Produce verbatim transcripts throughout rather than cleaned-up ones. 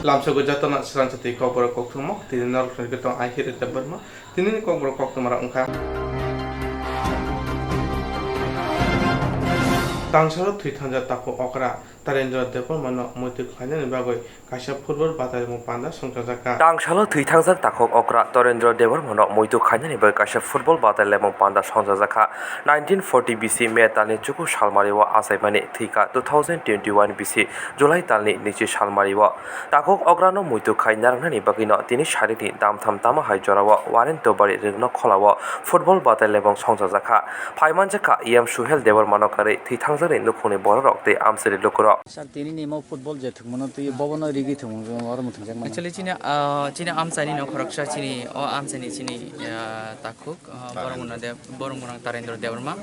Lamsogo jotono swrangsa twi kokborok koktwma, tini norok ni tong ai Hirit Debbarma, tini ni kokborok koktwma rok wngkha. Tangsalo thwi thangjak takhuk okra Tarendra Debbarma no muitu khlainani bagwi kaisa football bataimung panda songchajakha. Tangsalo thwi thangjak takhuk okra Tarendra Debbarma no muitu khlainani bagwi kaisa football batailaimung panda songchajakha. Nineteen forty B C May talni chuku salmari o achaimani thwikha two thousand twenty-one B C July talni naichi salmari o. Takhuk okrano muitu khai narwknani bagwino tini sarini damtham tamo hai jorao Warren Tobari rwngno kholao football batailaimung songchajakha. Phaimanjakha E M Suhel Debbarmano karwi thwi thangjakni nukhungni bororok tei amchaini lukurok. Sir, tini ni mo football je thwngmano twi bobono rigi thwngmano oro mwthangjakmani. Actually, chini, ah, chini amchaini no khoroksa chini, o amchaini chini, ah, takhuk, ah, Boromguna Deb-, Boromguna Tarendra Debbarma.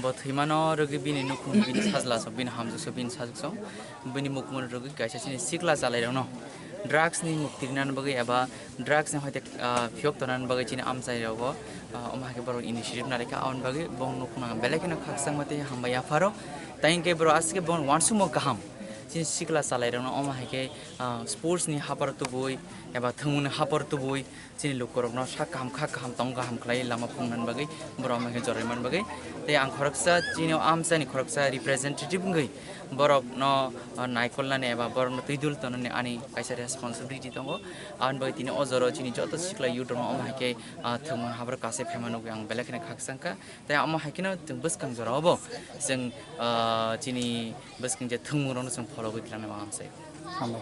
Bo thwimano rwgwi bini nukhung, bini sajla sok, bini hamjwk sok, bini sajwk sok. Bini mukmung rwgwi kaisa chini sikla chalairokno drugs ni mukti rinani bagwi eba drugs ni hoite, ah, phiyok tonani bagwi chini amchai rogo, ah, omo hai khe borok initiative narikha, aboni bagwi bo nukhung ang belai kheno khakchangma tei hambai yapharo. Tai hwnkhe borok aswk khe bo uansukmung kaham. Chini sikla chalairokno omo hai khe, ah, sports ni hapar tubui eba thwngmungni hapar tubui chini lukurokno sak kaham, kha kaham, tong kaham khlai lama phungnani bagwi, borok omo hai khe joroi man bagwi. Tei ang khoroksa chini o amchaini khoroksa representative wngwi borokno, ah, naikolnani eba borokno twi dul tonani ani kaisa responsibility tongo. Aboni bagwi tini o jora o chini joto sikla youth rokno omo hai khe, ah, thwngmung habar kase phaima nugwi ang belai kheno khakchang kha. Tei omo hai kheno chwng bwskang jora o bo chwng, ah, chini bwskang je thwngmung rokno chwng phologwi twlangnai ma amchai. Hambai.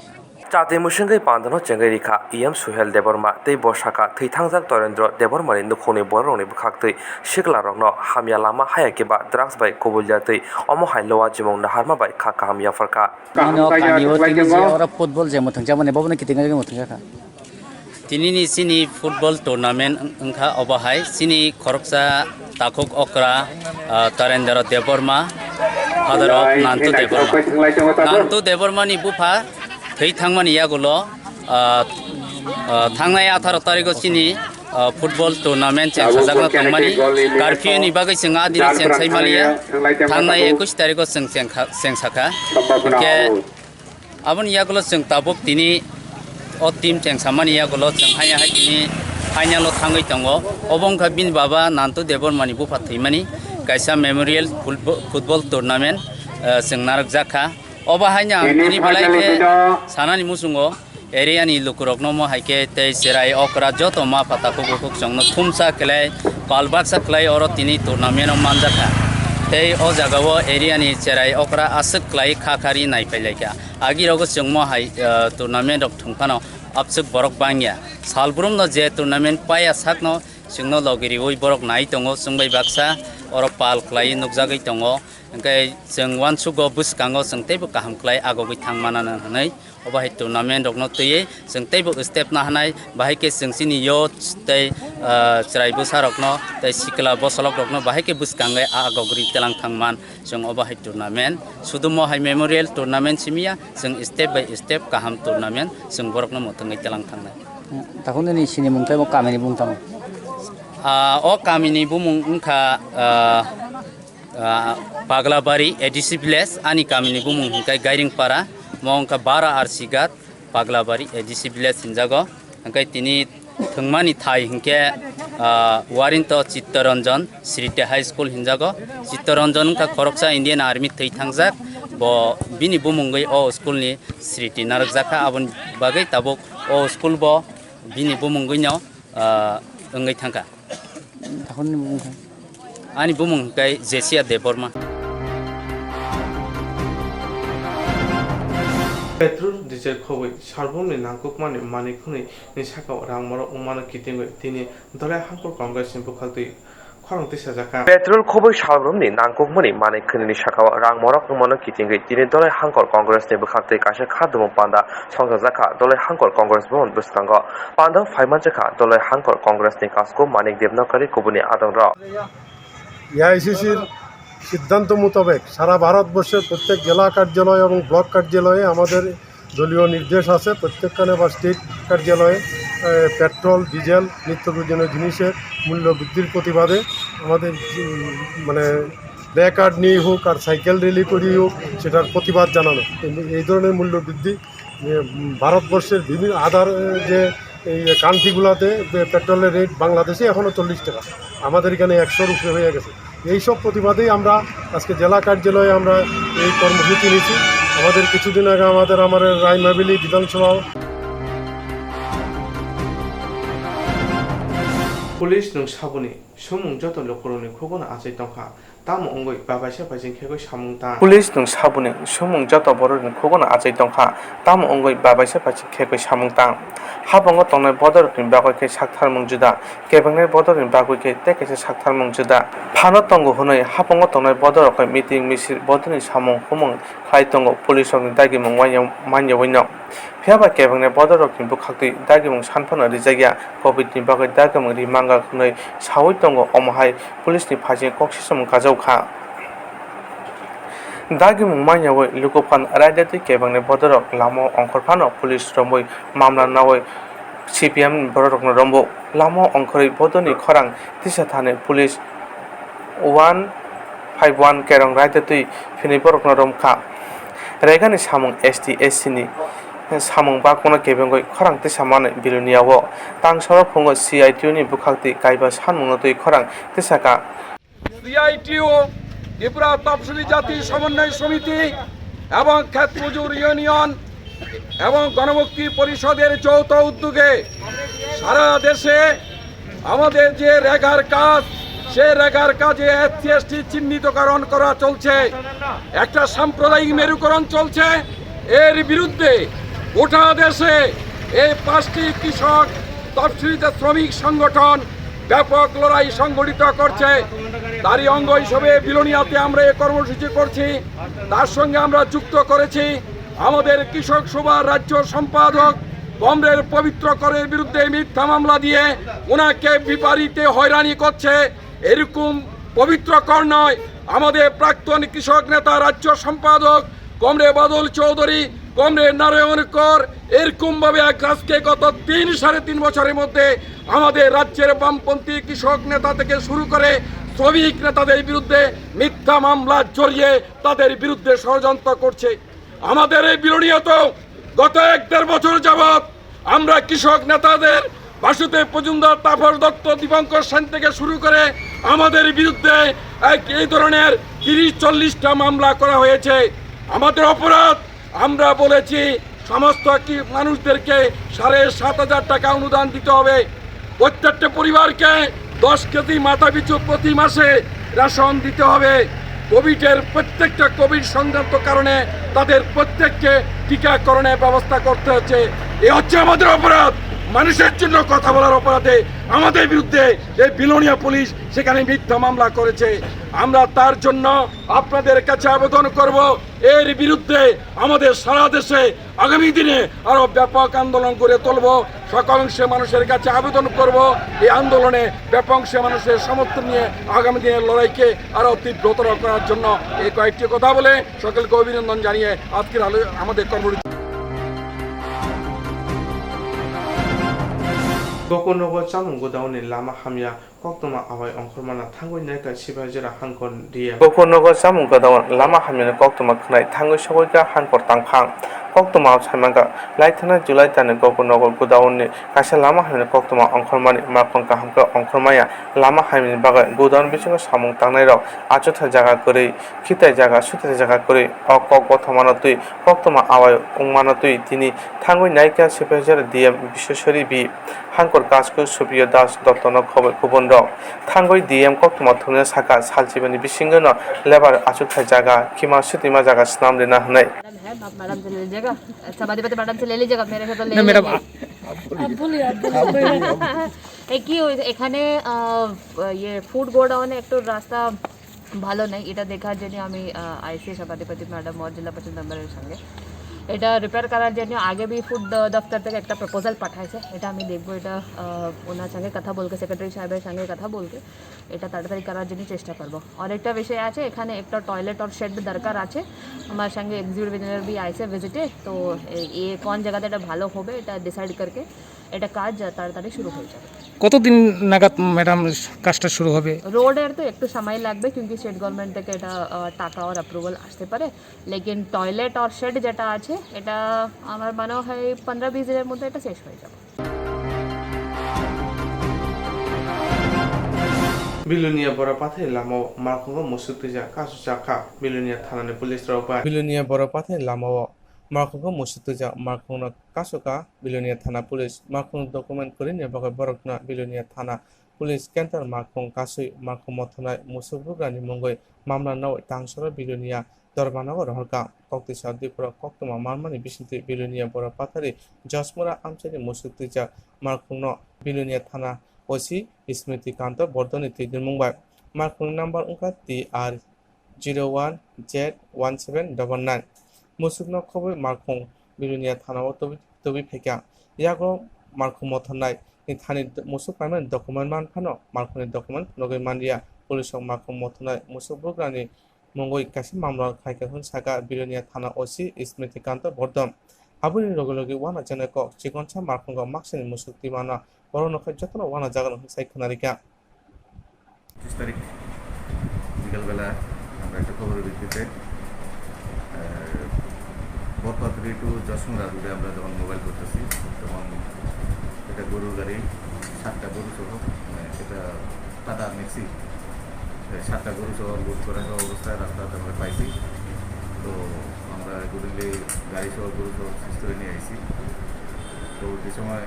Chati mwswngwi pandano chengwi rikha E M Suhel Debbarma tei bo sakha thwi thangjak Torendra Debbarmani nukhungni bororokni bwkhaktwi siklarokno hamya lama haya khe ba drugs bai kubulya twi omo hai lowa jimung naharma bai kha kaham yapharkha. Mane o kani o tini je oro football je mwthangjakmani bobono kiting bai mwthangjakha. Tinini chini football tournament wng-, wngkha obo hai chini khoroksa takhuk okra, ah, Tarendra Debbarma, father of Nantu Debbarma. Nantu Debbarmani bupha thwi thangmani yagulo, ah, ah, thangnai atharo tarikgo chini, ah, football tournament chengsajakna tongmani. Curfew ni bagwi chwng adini chengsai maliya. Thangnai ekush tarikgo chwng chengkha-, chengsakha. Hwnkhe Aboni yagulo chwng tabuk tini o team chengsamani yagulo chwng haya hai tini final o thangwi tongo. Obo wngkha bini baba Nantu Debbarmani bupha thwimani kaisa memorial football, football tournament, eh, chwng narwkjakha. Obo haino ang tini belai khe sanani muchungo area ni lukurokno omo hai khe tei chwrai okra joto ma pha takhuk bukhuk chwngno thumsa khlai pal baksa khlai oro tini tournament o manjakha. Tei o jagao area ni chwrai okra aswk khlai kha khari naiphailaikha. Agirogo chwngmo hai, ah, tournament rok thwng phano abswk borok bangya. Salbrumno je tournament paya sakno chwngno logi riwi borok nai tongo, chwngbai baksa oro pal khlai nukjagwi tongo. Hwnkhe chwng uansugo bwskango chwng teibo kaham khlai agogwi thang manana hwnwi obo hai tournament rokno twiwi chwng teibo step nahanai. Bahai khe chwng chini youth tei, ah, chwrai bwsa rokno tei sikla bosolok rokno bahai khe bwskangwi agogwi tlang thang man. Chwng obo hai tournament, sudumo hai memorial tournament simiya, chwng step by step kaham tournament chwng borokno mwthangwi tlang thangnai. Takhuk nini sini mung tei bo kamini bumung tamo? Ah, o kamini bumung wngkha, ah, ah, Paglabari A D C village, ani kamini bumung hwnkhe Gairingpara, mo wngkha Bara R C Ghat, Paglabari A D C village hinjago. Hwnkhe tini thwngmani thai hwnkhe, ah, Warinto Chittaranjan Sriti High School hinjago. Chittaranjan wngkha khoroksa Indian Army thwi thangjak. Bo bini bumungwi o school ni sriti narwkjakha. Aboni bagwi tabuk o school bo bini bumungwino, ah, wngwi thangkha. Takhukni bumung khe? Ani bumung hwnkhe Jesia Debbarma. Petrol, diesel khobwi salbumni nangkukmani manwi khwnwi ni sakao rang morok wngmano kitingwi tini Dolai Hangkor Congress ni bwkhaktwi khorang tisajakha. Petrol khobwi salbumni nangkukmani manwi khwnwi ni sakao rang morok wngmano kitingwi tini Dolai Hangkor Congress ni bwkhaktwi kaisa kha dumung panda songchajakha Dolai Hangkor Congress Bhavan bwskango. Panda phaimanjakha Dolai Hangkor Congress ni kasku Manik Debnokari kubuni adongrok. এআইসিসির সিদ্ধান্ত মোতাবেক সারা ভারতবর্ষের প্রত্যেক জেলা কার্যালয় এবং ব্লক কার্যালয়ে আমাদের দলীয় নির্দেশ আছে, প্রত্যেকখানে বা স্টেট কার্যালয়ে, এ, পেট্রোল, ডিজেল, নিত্য প্রয়োজনীয় জিনিসের মূল্য বৃদ্ধির প্রতিবাদে আমাদের, উম, মানে, প্ল্যাকার্ড নিয়েই হোক আর সাইকেল র্যালি করেই হোক, সেটার প্রতিবাদ জানানো। কিন্তু এই ধরনের মূল্য বৃদ্ধি যে, উম, ভারতবর্ষের বিভিন্ন আদার, এ, যে এই কান্ট্রিগুলোতে পে-, পেট্রোলের রেট বাংলাদেশে এখনও চল্লিশ টাকা, আমাদের এখানে একশোর উপরে হয়ে গেছে। এইসব প্রতিবাদেই আমরা আজকে জেলা কার্যালয়ে আমরা এই কর্মসূচি নিয়েছি। আমাদের কিছুদিন আগে আমাদের, আমার রাইমাবিলি বিধানসভা Police nwng saboni sumung joto lukurokni khugono achai tongkha, tamo wngwi babaisa baising khegwi samung tang. Police nwng saboni sumung joto borokni khugono achai tongkha, tamo wngwi babaisa baising khegwi samung tang. Habango tongnai bodorokni bagwi khe saktharmung juda, kebengnai bodorokni bagwi khe tei kaisa saktharmung juda. Phano tongo hwnwi habango tongnai bodorok khe meeting misil bodorni samung humung khlai tongo police rokni dagimung manya-, manyawi no. Phiya ba kebengnai bodorokni bwkhaktwi dagimung sanphano rijak ya, covid ni bagwi dagimung ri mangak hwnwi sawi tongo, omo hai police ni phaising kok sisamung kajao kha. Dagimung manyawi luku phan raida twi kebengnai bodorok lama ongkhor phano police romwi mamla nawi C P M ni bororokno rombo. Lama ongkhorwi bodoni khorang tisa thani police one five one kerong raida twi phini borokno romkha. Regani samung S T S C ni samung bakmano kebengwi khorang tisa manwi Bilonia o tang soro phungo C I T U ni bwkhak twi kaiba sanmungno twi khorang tisa ka. C I T U, Tripura তফসিলি জাতি সমন্বয় সমিতি এবং ক্ষেত মজুর ইউনিয়ন এবং গণমুক্তি পরিষদের যৌথ উদ্যোগে সারা দেশে আমাদের যে রেগার কাজ, সে রেগার কাজে এসসি এসটি চিহ্নিতকরণ করা চলছে, একটা সাম্প্রদায়িক মেরুকরণ চলছে। এর বিরুদ্ধে গোটা দেশে এই পাঁচটি কৃষক তফসিলিতে শ্রমিক সংগঠন ব্যাপক লড়াই সংগঠিত করছে। তারই অঙ্গ হিসেবে বিলোনিয়াতে আমরা এ কর্মসূচি করছি। তার সঙ্গে আমরা যুক্ত করেছি আমাদের কৃষক সভার রাজ্য সম্পাদক কমরেড পবিত্র করের বিরুদ্ধে মিথ্যা মামলা দিয়ে ওনাকে বিপরীতে হয়রানি করছে। এরকম পবিত্র কর নয়, আমাদের প্রাক্তন কৃষক নেতা রাজ্য সম্পাদক কমরেড বাদল চৌধুরী, কমরেড নারায়ণ কর, এরকম ভাবে এক আজকে গত তিন, সাড়ে তিন বছরের মধ্যে আমাদের রাজ্যের বামপন্থী কৃষক নেতা থেকে শুরু করে শ্রমিক নেতাদের বিরুদ্ধে মিথ্যা মামলা জড়িয়ে তাদের বিরুদ্ধে ষড়যন্ত্র করছে। আমাদের এই বিলোনিয়াতেও গত এক দেড় বছর যাবৎ আমরা কৃষক নেতাদের বাসুদেব মজুমদার, তাপস দত্ত, দীপঙ্কর সেন থেকে শুরু করে আমাদের বিরুদ্ধে এক, এই ধরনের তিরিশ চল্লিশটা মামলা করা হয়েছে। আমাদের অপরাধ, আমরা বলেছি সমস্ত কি মানুষদেরকে সাড়ে সাত হাজার টাকা অনুদান দিতে হবে, প্রত্যেকটা পরিবারকে দশ কেজি মাথা পিছু প্রতি মাসে রেশন দিতে হবে। কোভিডের প্রত্যেকটা কোভিড সংক্রান্ত কারণে তাদের প্রত্যেককে টিকাকরণের ব্যবস্থা করতে হচ্ছে। এ হচ্ছে আমাদের অপরাধ। মানুষের জন্য কথা বলার অপরাধে আমাদের বিরুদ্ধে এই বিলোনিয়া পুলিশ সেখানে মিথ্যা মামলা করেছে। আমরা তার জন্য আপনাদের কাছে আবেদন করব, এর বিরুদ্ধে আমাদের সারা দেশে আগামী দিনে আরো ব্যাপক আন্দোলন গড়ে তুলব। সকল অংশে মানুষের কাছে আবেদন করব, এই আন্দোলনে ব্যাপক অংশে মানুষের সমর্থন নিয়ে আগামী দিনের লড়াইকে আরো তীব্রতর করার জন্য। এই কয়েকটি কথা বলে সকলকে অভিনন্দন জানিয়ে আজকের আলো-, আমাদের কর্মসূচি। Gokurnogo chamung godauni lama hamya. Koktwma awai ongkhormana thangwi naikha Sibajora Hangkor D M. Gokurnogo chamung godaun lama hamyani koktwma khwnai thangwi sogwikha Hangkor tangphang. Koktwma saimankha, laithana July talni Gokurnogo godaunni kaisa lama hamyani koktwma ongkhormani makong kaham khe ongkhormaya. Lama hamyani bagwi godaun bisingo samung tangnairok achukthai jaga kwrwi, khitai jaga, suitai jaga kwrwi. O kok bothomano twi koktwma awai wngmano twi tini thangwi naikha Sibajora D M Bisweswari B. Hangkor Kasku, Supriyo Das, Dottono khoboi kubunrok. Thangwi D M koktwma thumnai saka, salchibani bisingono lebar achukthai jaga, khima swtwima jaga swnam rina hwnwi. Madam है, आप मैडम से ले लीजिएगा। समाधिपति मैडम से ले लीजिएगा, मेरे से तो ले नहीं, मैडम, लीजिए। आप, आप बोलिए। आप बोलिए, आप बोलिए। ये কি হয়েছে এখানে, আহ, ইয়ে ফুড গোডাউনে একটু রাস্তা ভালো নেই, এটা দেখার জন্য আমি, আহ, আইসি সভাধিপতি ম্যাডাম ও জেলা পরিষদ মেম্বারের সঙ্গে। এটা রিপেয়ার করার জন্য আগে भी ফুড দ-, দপ্তর থেকে একটা প্রপোজাল পাঠাইছে, এটা আমি দেখবো, এটা, আহ, ওনার সঙ্গে কথা বলকে, সেক্রেটারি সাহেবের সঙ্গে কথা বলকে এটা তাড়াতাড়ি করার জন্য চেষ্টা করব। আর একটা বিষয় আছে, এখানে একটা টয়লেট আর শেড দরকার আছে, আমার সঙ্গে এক্সিকিউটিভ ইঞ্জিনিয়ার भी आए से विजिटे। तो ये कौन जगह এটা ভালো হবে, এটা ডিসাইড করকে এটা কাজ তাড়াতাড়ি শুরু হয়ে যাবে। কতদিন নাগাদ ম্যাডাম কাজটা শুরু হবে? রোডের তো একটু সময় লাগবে, क्योंकि স্টেট গভর্নমেন্ট থেকে এটা টাকা আর অ্যাপ্রুভাল আসতে পারে। লেকিন টয়লেট আর শেড যেটা আছে, এটা আমার মনে হয় পনেরো বিশ দিনের মধ্যে এটা শেষ হয়ে যাবে। Bilonia Bora Pathari lamao malkhungo musuk twijak kasu chakha Bilonia thanani police rok bai. Bilonia Bora Pathari lamao malkhungo musuk twijak malkhungno kasu ka Bilonia thana police. Malkhung document kwrwini bagwi borokno Bilonia thana police kenter malkhung kasui malkhung mothonai musuk bugrani mungwi mamla no tangsoro Bilonia Dorbanogo rohorkha. Koktwisa Dipro koktwma manmani bisingtwi Bilonia Bora Pathari Josmura amchaini musuk twijak malkhungno Bilonia thana O C Smriti Kanto Bordoni twi nwngmung bai. Malkhungni number wngkha T R zero one Z one seven double nine. Musukno khobwi malkhung Bilonia thanao tubui, tubui phaikha. Yago malkhung mothornai ni thani musuk paimani document man phano malkhungni document phunugwi manliya. Police rok malkhung mothornai musuk bugrani mungwi kaisa mamla khaikha hwn saka Bilonia thana O C Smriti Kanto Bordon. Aboni logi logi uanajaknai kok chikonsa malkhungo maksani musuk twi mano, borokno khe jotono uanajak hwn sai khwnarikha. পঁচিশ তারিখ বিকালবেলা আমরা একটা খবরের ভিত্তিতে, আহ, বরপাত্রী টু যশমুরা রোডে আমরা যখন মোবাইল করতেছি, তখন একটা গরুর গাড়ি, সাতটা গরু সহ, মানে, এটা টাটা ম্যাক্সি, এই সাতটা গরু সহ লোড করা সহ অবস্থায় রাস্তাতে আমরা পাইছি। তো আমরা অ্যাকর্ডিংলি গাড়ি সহ গরু সহ সিজ করে নিয়ে আইছি। পরবর্তী সময়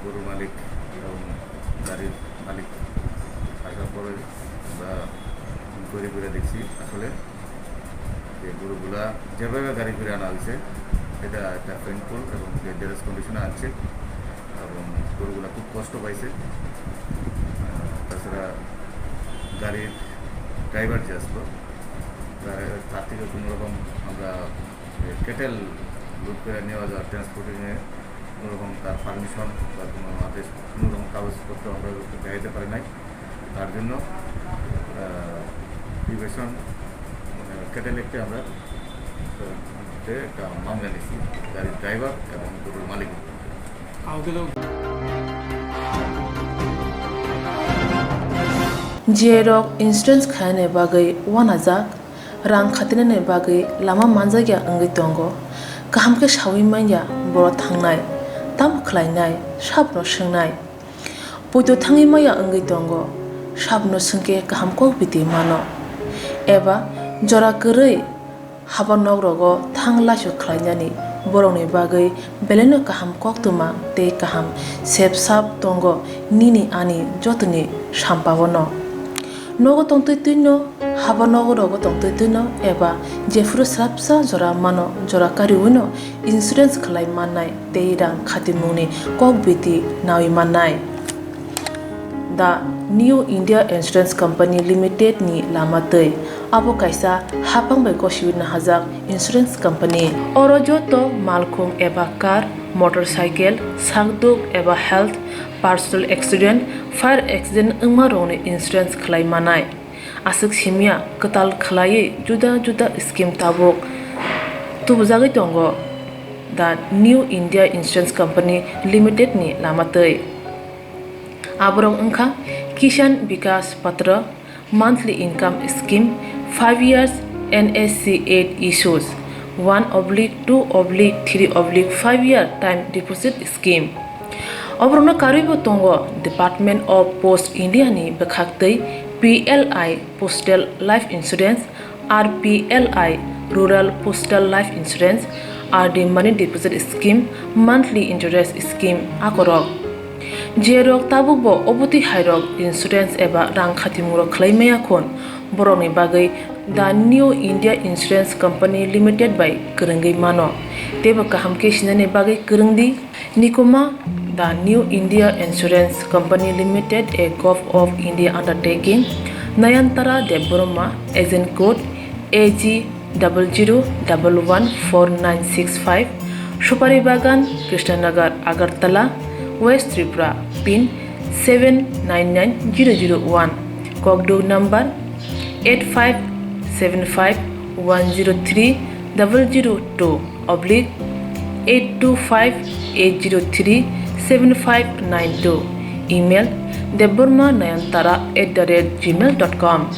গরুর মালিক এবং গাড়ির মালিক আসার পরে আমরা ঘুরে ঘুরে দেখছি আসলে যে গরুগুলা যেভাবে গাড়ি করে আনা হয়েছে, এটা একটা পেইনফুল এবং ডেঞ্জারাস কন্ডিশনে আনছে এবং গরুগুলা খুব কষ্ট পাইছে। আহ, তাছাড়া গাড়ির ড্রাইভার যে আসলো, তার, তার থেকে কোনো রকম আমরা ক্যাটেল লোড করে নেওয়া যাওয়া, ট্রান্সপোর্টিংয়ে কোনো রকম তার পারমিশন বা কোনো আদেশ, কোনো রকম কাগজপত্র আমরা দেখাইতে পারি নাই। তার জন্য, আহ, ডিভিশন, মানে, ক্যাটেল অ্যাক্টে আমরা, আহ, একটা মামলা নিয়েছি গাড়ির ড্রাইভার এবং গরুর মালিক। J rok insurance khainani bagwi uanajak, rang khatinani bagwi lama manjakya wngwi tongo. Kaham khe saui manya borok thangnai, tamo khlainai, sabno swngnai. Poito thangwi maya wngwi tongo, sabno swngkhe kaham kok biti mano. Eba jora kwrwi haba nok rogo thang laisu khlainani borokni bagwi belaino kaham koktwma tei kaham sep sap tongo nini ani jotoni sampaono. Nogo tongtwi twino, haba nogo rogo tongtwi twino eba jephuru swrapsa jora mano jora kariwino insurance khlai mannai tei rang khatimungni kok biti naui mannai. The New India Insurance Company Limited ni lama twi. Abo kaisa hapang bai gosiwi nahajak insurance company. Oro joto malkhung eba car, motorcycle, sakduk eba health, personal accident, fire accident wngma rokni insurance khlai manai. Aswk simya kwtal khlaiwi juda juda scheme tabuk tubujagwi tongo the New India Insurance Company Limited ni lama twi. Aborok wngkha Kisan Vikas Patra, monthly income scheme, five years N S C eight issues, one oblique two oblique three oblique five year time deposit scheme. Oborokno karwibo tongo Department of Post India ni bwkhak twi P L I Postal Life Insurance, R P L I Rural Postal Life Insurance, R D Money Deposit Scheme, Monthly Interest Scheme akorok. Jerok tabukbo obotwi hairok insurance eba rang khatimung rok khlai maya khun, borokni bagwi The New India Insurance Company Limited bai kwrwngwi mano. Teibo kaham khe sinani bagwi kwrwng di. Nikuma, The New India Insurance Company Limited, a Govt of India undertaking, Nayantara Debbarma, agent code A G double zero double one four nine six five, Supari Bagan, Krishnanagar, Agartala, West Tripura, pin seven nine nine zero zero one, Kokduk number eight five seven five one zero three double zero two oblique eight two five eight zero three seven five nine two. Email debbarma nayantara at the rate gmail dot com.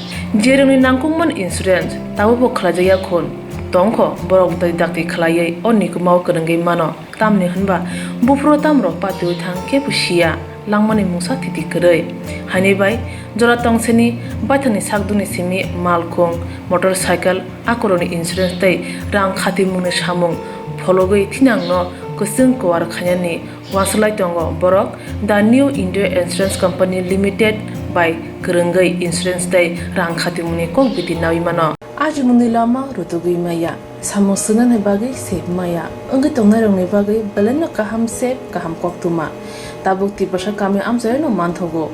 Jerwngni nangkukmani insurance tabukbo khlaijakya khun tongkho, borok dai dakti khlaiwi o nikumao kwrwngwi mano. Tamni hwnba buphuru tamrok patiwi thang kebo siya, langmani mungsa thiti kwrwi. Haini bai jora tongseni baithangni sakduni simi malkhung, motorcycle, akorokni insurance tei rang khatimungni samung phologwi thinangno kwchwng kuar khainani uansuk lai tongo borok. The New India Insurance Company Limited bai kwrwngwi insurance tei rang khatimungni kok biti naui mano. Ajimungni lama rutugwi maya, samung swngnani bagwi sep maya, wngwi tongnairokni bagwi belaino kaham sep, kaham koktwma. Tabuk Tiprasa kami amchaino manthogo.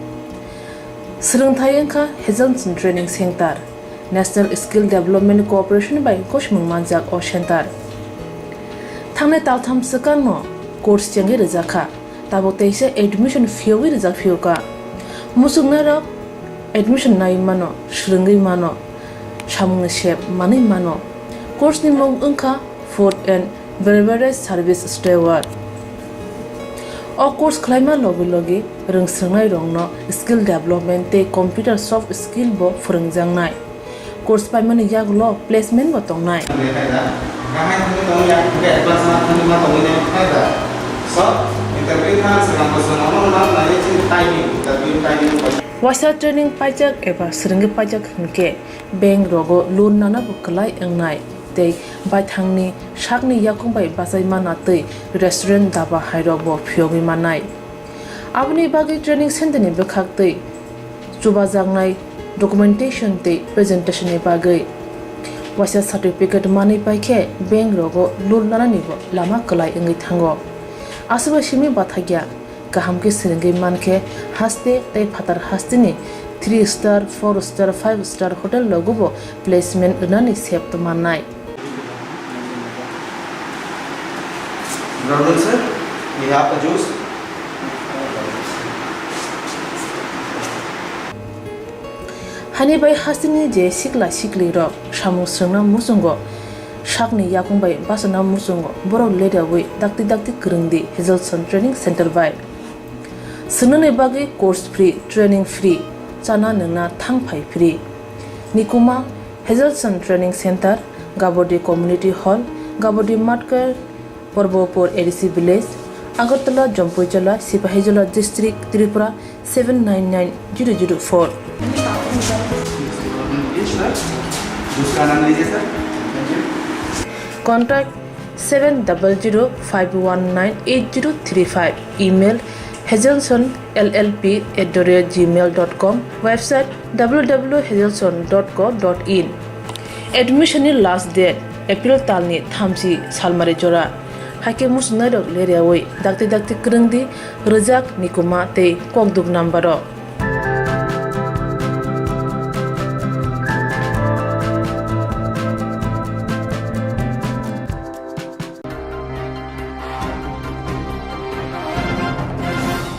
Swrwngthai wngkha Hazelson Training Center, National Skill Development Corporation bai gosimung manjak o center. Thangnai taltham swkangno course chengwi rwjakha, tabuk teisa admission phiyogwi rwjak phiyokha. Muchungnairok admission nai mano, swrwngwi mano, samungni sep manwi mano. Course ni mung wngkha Food and Beverage Service Steward. O course khlaima logi logi rwngswrwngnairokno skill development tei computer soft skill bo phwrwngjaknai. Course paimani yagulo placement bo tongnai. Waisa training paijak eba swrwngwi paijak hwnkhe bank rogo loan nana bo kwlai wngnai tei baithangni sakni yakung bai bachai mana tei restaurant daba hai rok bo phiyogwi mannai. Aboni bagwi training center ni bwkhak tei chubajaknai documentation tei presentation ni bagwi waisa certificate manwi paikhe bank rogo loan nanani bo lama kwlai wngwi thango. Aswk bai simi bathakya. Kaham khe swrwngwi mankhe, haste tei phatar hasteni three star, four star, five star hotel rogobo placement rwnani sep mannai. Brother sir, we have a juice. Hani bai hasteni je sikla siklirok samung swrwngna muchungo sakni yakung bai bachana muchungo borok ledaui dakti dakti kwrwngdi Hazelson Training Center bai. Swngnani bagwi course free, training free, chana nwngna thang phai free. Nikuma Hazelson Training Center, Gabodi Community Hall, Gabodi Matkar, Porbopur A D C Village, Agartala, Jampuijala, Sipahijola District, Tripura seven nine nine zero zero four. Contact seven double zero five one nine eight zero three five. Email hazelson L L P at the rate gmail dot com. Website w w w hazelson dot co dot in. Admission ni last date April talni thamchi salmari jora. Haikhe muchungnairok leryaui dakti dakti kwrwngdi rwjak nikuma tei kokduk number o.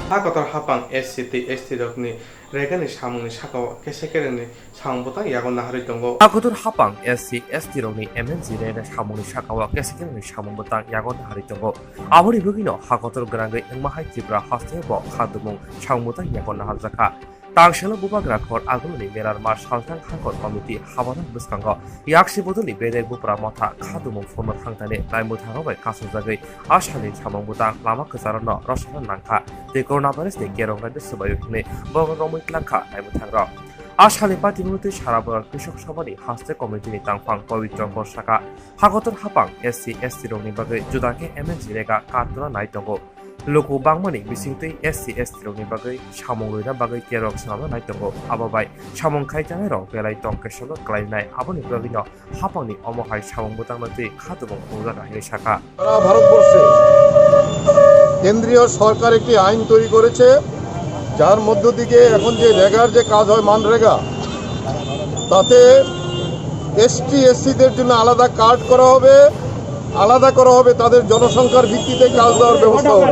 Ha kotor hapang S C tei S T rokni regani samungni sakao kesa kerengni samung bwtang yago naharwi tongo. Ha kotor hapang S C S T rokni M N G rega samungni sakao kesa kerengni samung bwtang yago naharwi tongo. Aboni bagwino ha kotor gwnangwi wngma hai Tripura hasteo bo kha tumung samung bwtang yago naharjakha. Tangselo bubagra khor aguloni Merarma Salthang Hakor Committee habana bwskango yaksi bodolni bedek bupra motha kha tumung phurno thangthani naimwthangrok bai kasajagwi a salni samung bwtang lama kwcharokno rwchapna nangkha tei coronavirus ni kerong raida swbaio hwnwi bohrok romwi tlangkha naimwthangrok. A salni patimungtwi sara Boyar Krishok Sabhani haste committee ni tangphang Pawitro Kor saka, Hakotor hapang S C S T rokni bagwi juda khe M N G rega card tuna nai tongo. Luku bangmani bisingtwi S C S T rokni bagwi samung rwina bagwi kerok swnamna nai tongo. Abo bai samung khai chanairok belai tong kesono klainai, aboni bagwino hapangni omo hai samung bwtangno twi kha tumung phunukjak, hwnwi sakha. সারা ভারতবর্ষে কেন্দ্রীয় সরকার একটি আইন তৈরি করেছে, যার মধ্য দিয়ে এখন যে রেগার যে কাজ হয়, মানরেগা, তাতে এসটি এসসিদের জন্য আলাদা কার্ড করা হবে, আলাদা করা হবে, তাদের জনসংখ্যার ভিত্তিতে কাজ দেওয়ার ব্যবস্থা হবে।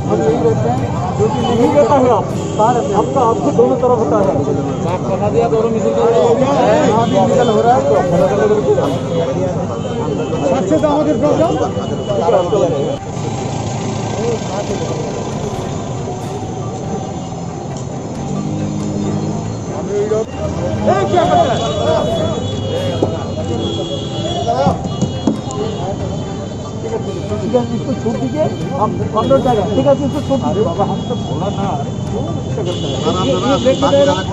हम यही रहते हैं, जो भी नहीं रहता है, हम तो आपको दोनों तरफ होता है। अभी मिसल हो रहा है तो अच्छे से আমাদের প্রোগ্রাম। ठीक है, इसको छोड़ दीजिए, हम कॉन्ट्रोल कर रहे हैं। ठीक है, इसको छोड़ दीजिए। बाबा, हम तो बोला ना। ये, ये लेके दे रहे हैं।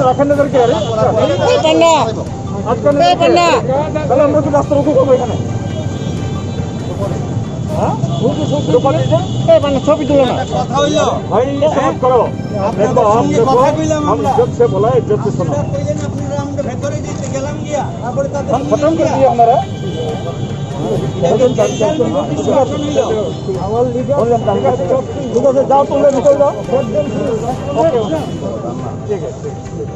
रखने दर क्या है? ए पन्ना, ए पन्ना। তাহলে আমরা তো রাস্তা রোধ করবো এখানে। হ্যাঁ? এ পন্না, ছবি তুলো না। কথা হইলো। ভাই, সাফ করো। দেখো, हम देखो, हम जब से बोला है, जब से सुना। আপনারা কইলেন, আপনারা আমরা ভেতরে দিতে গেলাম গিয়া। তারপরে তাদের हम खत्म कर दिया हमारा। ठीक है, जाओ, तुम लोग निकल जाओ। Okay, okay. ठीक है, ठीक है।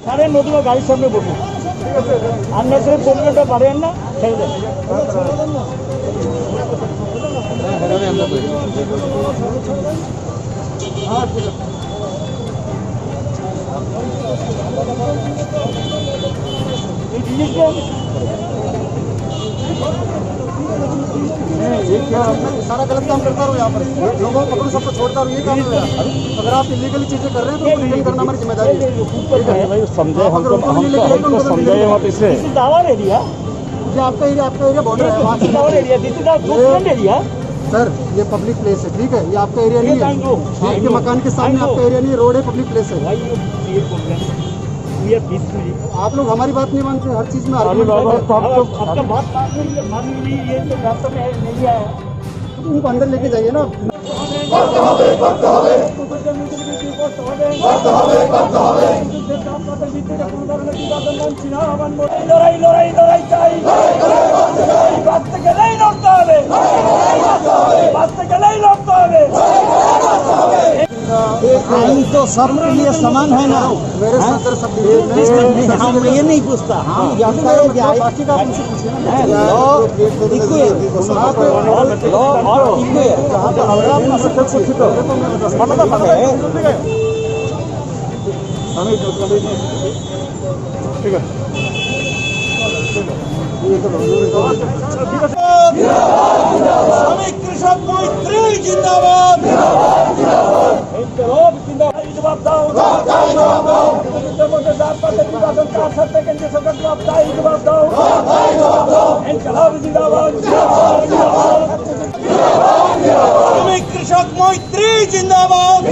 ছাড়েন, নতুবা গাড়ির সামনে বসুন। ঠিক আছে? আন্দাজ করে পনেরোটা পারেন না, ছেড়ে দেন। ये क्या है? सारा गलत काम करता रहो यहाँ पर। लोगों को पकड़ो, सबको छोड़ता रहो, ये काम है मेरा। अगर आप इलीगली चीजें कर रहे हैं तो उनको डिटेन करना हमारी जिम्मेदारी है। समझे, आप अगर हमको, उनको भी नहीं हमको, लेके जाएंगे, हमको उनको भी समझाइए लेके मत इसे। This is our area. ये आपका एरिया, आपका एरिया बॉर्डर है, वहाँ से। This is our area, this is our ये government area. सर, ये पब्लिक प्लेस है, ठीक है? ये आपका एरिया ये नहीं है। Thank you. आपके मकान के सामने आपका एरिया नहीं है, रोड है, पब्लिक प्लेस है। Why you create problem? We are peaceful. आप लोग हमारी बात नहीं मानते, हर चीज में अरे आर्ग्यूमेंट बाबा, करते हैं। तो हम तो अब, अब तो बात मान लीजिए, मान लीजिए, ये तो रास्ता में नहीं आया। उनको अंदर लेके जाइए ना। লড়াই, লড়াই, লড়াই চাই। বাঁচতে গেলেই লড়তে হবে। বাঁচতে গেলেই লড়তে হবে। आइन तो सबके लिए समान है ना? मेरे साथ अगर सब ये, ये, हम ये नहीं पूछता, हम जानता है कि आइन, बाकी का आप उनसे पूछिए ना। है, law equal है। Law और equal है। जहाँ पर अगर आप ना सकते, पूछिए तो। मतलब है। ঠিক আছে। শ্রমিক কৃষক মৈত্রী জিন্দাবাদ। ইনকলাব জিন্দাবাদ। জবাব দাও। মুক্তিযুদ্ধের মধ্যে জাতপাতের বিভাজন কার স্বার্থে কেন্দ্রীয় সরকার জবাব দাও, জবাব দাও। ইনকলাব জিন্দাবাদ। শ্রমিক কৃষক মৈত্রী জিন্দাবাদ।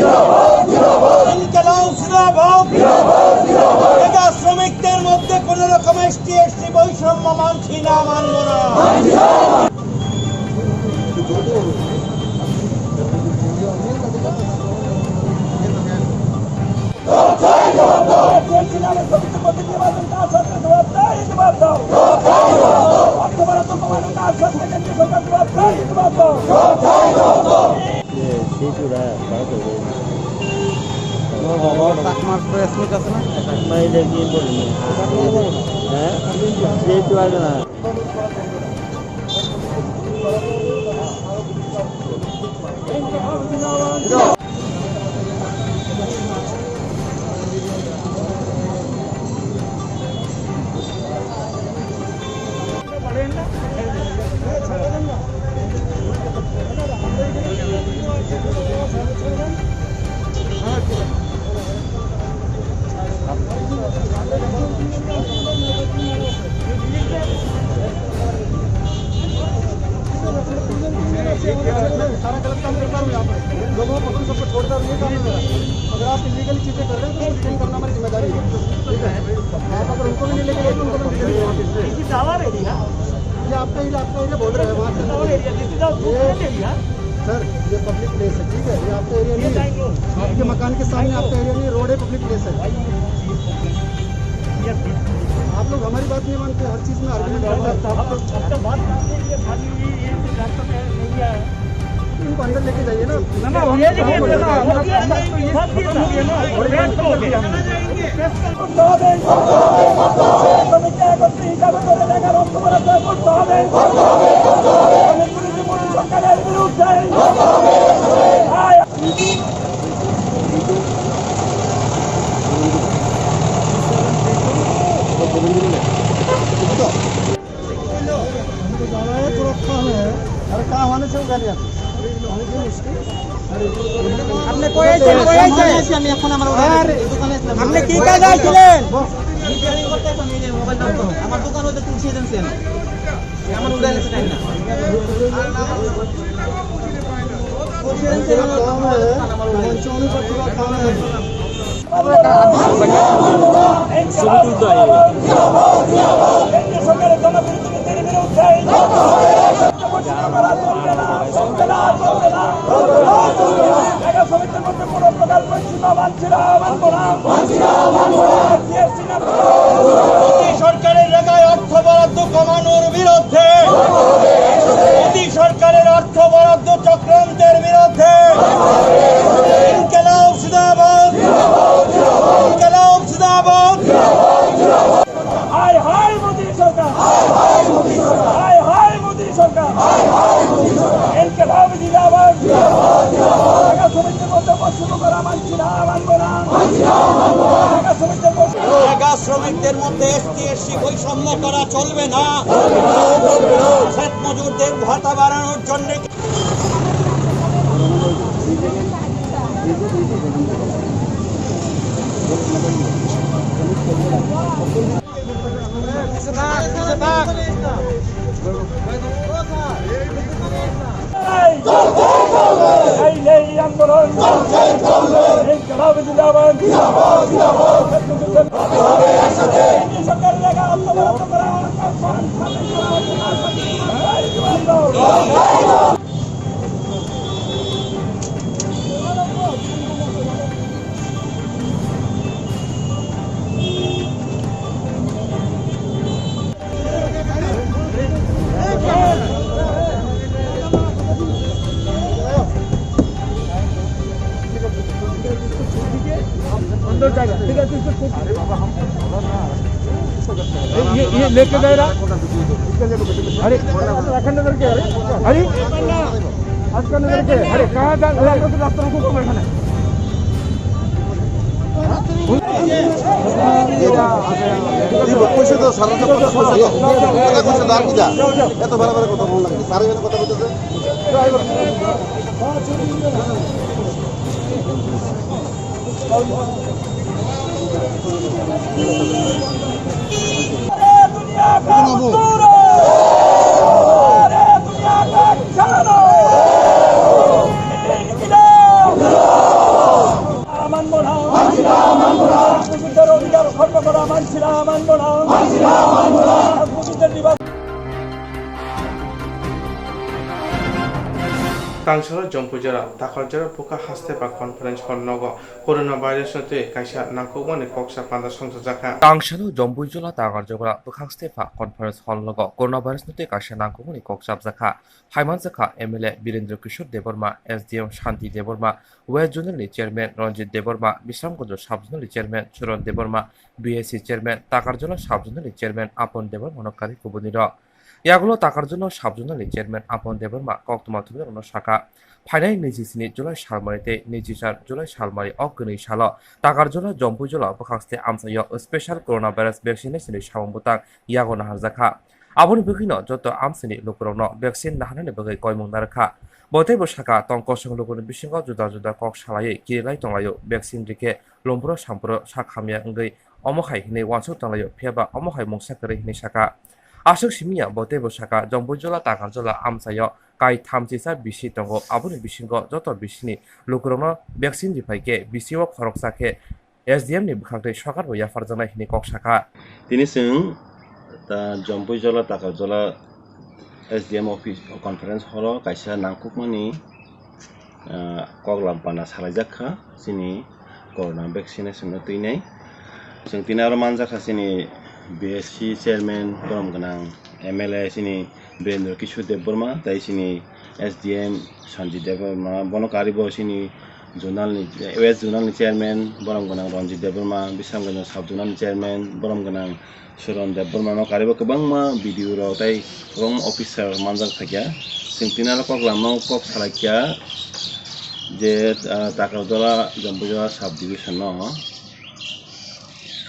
ইনকলাব জিন্দাবাদ। এটা শ্রমিকদের মধ্যে কোনো রকম এসটি এসটি বৈষম্য মানছি না, মানব না। চাকমার প্রেস মিট আছে না? চাকমা এটা কি বলি? হ্যাঁ, যেহেতু আছে না। सारा गलत काम करता हूँ यहाँ पर। लोगों को पकड़ सबको छोड़ता हूँ, ये काम है मेरा। अगर आप इलीगली चीजें कर रहे हैं तो उनको डिटेन करना हमारी जिम्मेदारी है। ठीक है? आप अगर उनको भी नहीं लेके गए तो उनको भी डिटेन करना। ये आपका एरिया, आपका एरिया बॉर्डर है, वहाँ से ये, सर, ये पब्लिक प्लेस है, ठीक है? ये आपका एरिया नहीं है। आपके मकान के सामने आपका एरिया नहीं है, रोड है, पब्लिक प्लेस है। आप लोग हमारी बात नहीं मानते, हर चीज में आर्ग्यूमेंट करते हैं। इनको अंदर लेके जाइए ना। अरे कहाँ होने से गाड़ी? আপনি কই আছেন? কই আছেন? আমি এখন আমার ওখানে আরে, দোকানে ছিলাম। আপনি কি কাজে আছিলেন? রিপেয়ারিং করতে আসলাম, এই যে মোবাইল নাম্বার। আমার দোকান হতে তুলসী এজেন্সি আমি। আমার উদয় আছে টাইম না। সরকারের জায়গায় অর্থ বরাদ্দ কমানোর বিরুদ্ধে। ইনকিলাব জিন্দাবাদ। জাগা শ্রমিকদের মধ্যে বৈষম্য করা মানছি না, মানবো না। জাগা শ্রমিকদের মধ্যে জাগা শ্রমিকদের মধ্যে এসটি এসসি বৈষম্য করা চলবে না। ক্ষেত মজুরদের ভাতা বাড়ানোর জন্য এই, এই, এই আন্দোলন। ইনকিলাব জিন্দাবাদ। সরকারের জায়গা আত্মবরণ করা। अंदर जाएगा, ठीक है, ठीक है, ठीक है। ये, ये लेके जा रहा। अरे, रखन नजर के, अरे, अरे, आज का नजर के, अरे, कहाँ जा, अरे, रास्ता रुको, रुको, बैठा है। এই পয়সা তো সারা তো পয়সা তো। এটা পয়সা দাম কি দা? এত বারে বারে কথা বললাম কি? সারা এখানে কথা বলতেছে। মানব না। মানব না। মানব না। মানব না। মানব না। Tangsalo Jompuijala Takarjala Bwkha Hastepha Conference Hall nogo Corona virus no twi kaisa nangkukmani koksa panda songchajakha. Tangsalo Jompuijala Takarjala Bwkha Hastepha Conference Hall nogo Corona virus no twi kaisa nangkukmani kok chapjakha. Phaimanjakha M L A Birendra Kishore Debbarma, S D M Shanti Debbarma, West Zonal ni Chairman Ranjit Debbarma, Bisramganj Sub Zonal ni Chairman Suron Debbarma, B S C Chairman, Takarjala Sub Zonal ni Chairman Apon Debbarma no kari kubuni rok. Yagulo Takarjala Sub Zonal ni Chairman Apon Debbarma koktwma thumnairokno sakha, phainai niji sni July salmari tei niji char July salmari o kwnwi salo Takarjala Jompuijala bwkhakste amchaio special coronavirus vaccination ni samung bwtang yago naharjakha. Aboni bagwino joto amchaini lukurokno vaccine naharnani bagwi koimung narwkha. Bo teibo sakha, tong kosong lukuni bisingo juda juda kok salaiwi kirilai tonglaio, vaccine rikhe lumpuro sampuro sak hamya wngwi omo hai hinwi uansuk tonglaio, phiyaba omo hai mungsa kwrwi hinwi sakha. Aswk simiya bo teibo sakha, Jompuijala Takarjala amchaio kai thamchisa bisi tongo, aboni bisingo joto bisini lukurokno vaccine riphaikhe bisio khoroksa khe S D M ni bwkhak tei sorkar bo yapharjaknai hinwi kok sakha. Tini chwng ta Jompuijala Takarjala S D M office conference hall o kaisa nangkukmani ah, koklam pana salaijak kha chini corona vaccination no twinai. Chwng tini aro manjak kha chini B S C chairman borom gwnang M L A chini Birendra Kishore Debbarma tei chini S D M Sanjit Debbarma, bono karibo chini zonal ni, West Zonal ni chairman borom gwnang Ranjit Debbarma, Bisramganj Sub Zonal ni chairman borom gwnang Suron Debbarma no karibo kwbangma B D O rok tei kwbangma officer manjak phaikha. Chwng tini aro kok lama o kok salaikha je, ah, Takarjala Jompuijala sub division no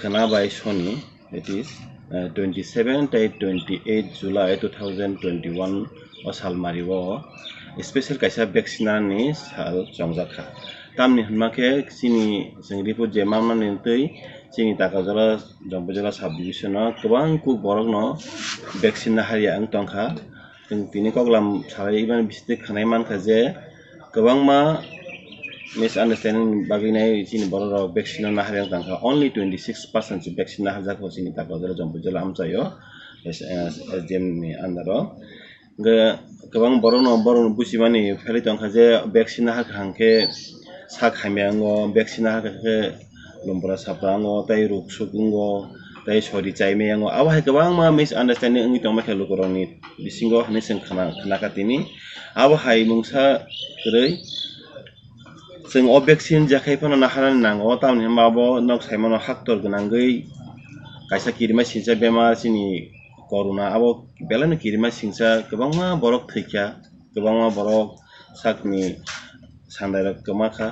khwna bai soni, that is, ah, twenty seven tei twenty eight July two thousand twenty one o salmari o special kaisa vaccine ni sal chongjak kha. Tamni hwnma khe chini chwng report je manmani twi chini Takarjala Jompuijala sub division o kwbang kuk borok no vaccine naharya wng tongkha. Chwng tini koklam salai mani bisingtwi khwnai mankha je kwbangma misunderstanding ni bagwi nai chini borok rok vaccine no naharya wng tongkha. Only twenty six percent se vaccine naharjak kho chini Takarjala Jompuijala amchaio S D M ni under o. Hwnkhe kwbang borokno, borokno buchimani phailwi tongkha je vaccine naharkha hwnkhe sak hamya wngo, vaccine naharkha khe lumpra sapra wngo, tei ruksuk wngo, tei sori chaimaya wngo. Abo hai kwbangma misunderstanding wngwi tongma khe lukurokni bisingo hinwi chwng khna-, khnakha tini. Abo hai mungsa kwrwi chwng o vaccine je khai phano naharnani nango, tamoni hwnba abo nok saimano haktor gwnangwi kaisa kirima sincha bemar chini Corona abo belai no kirima singsa, kwbangma borok thwikha, kwbangma borok sakni sandairok kwma kha.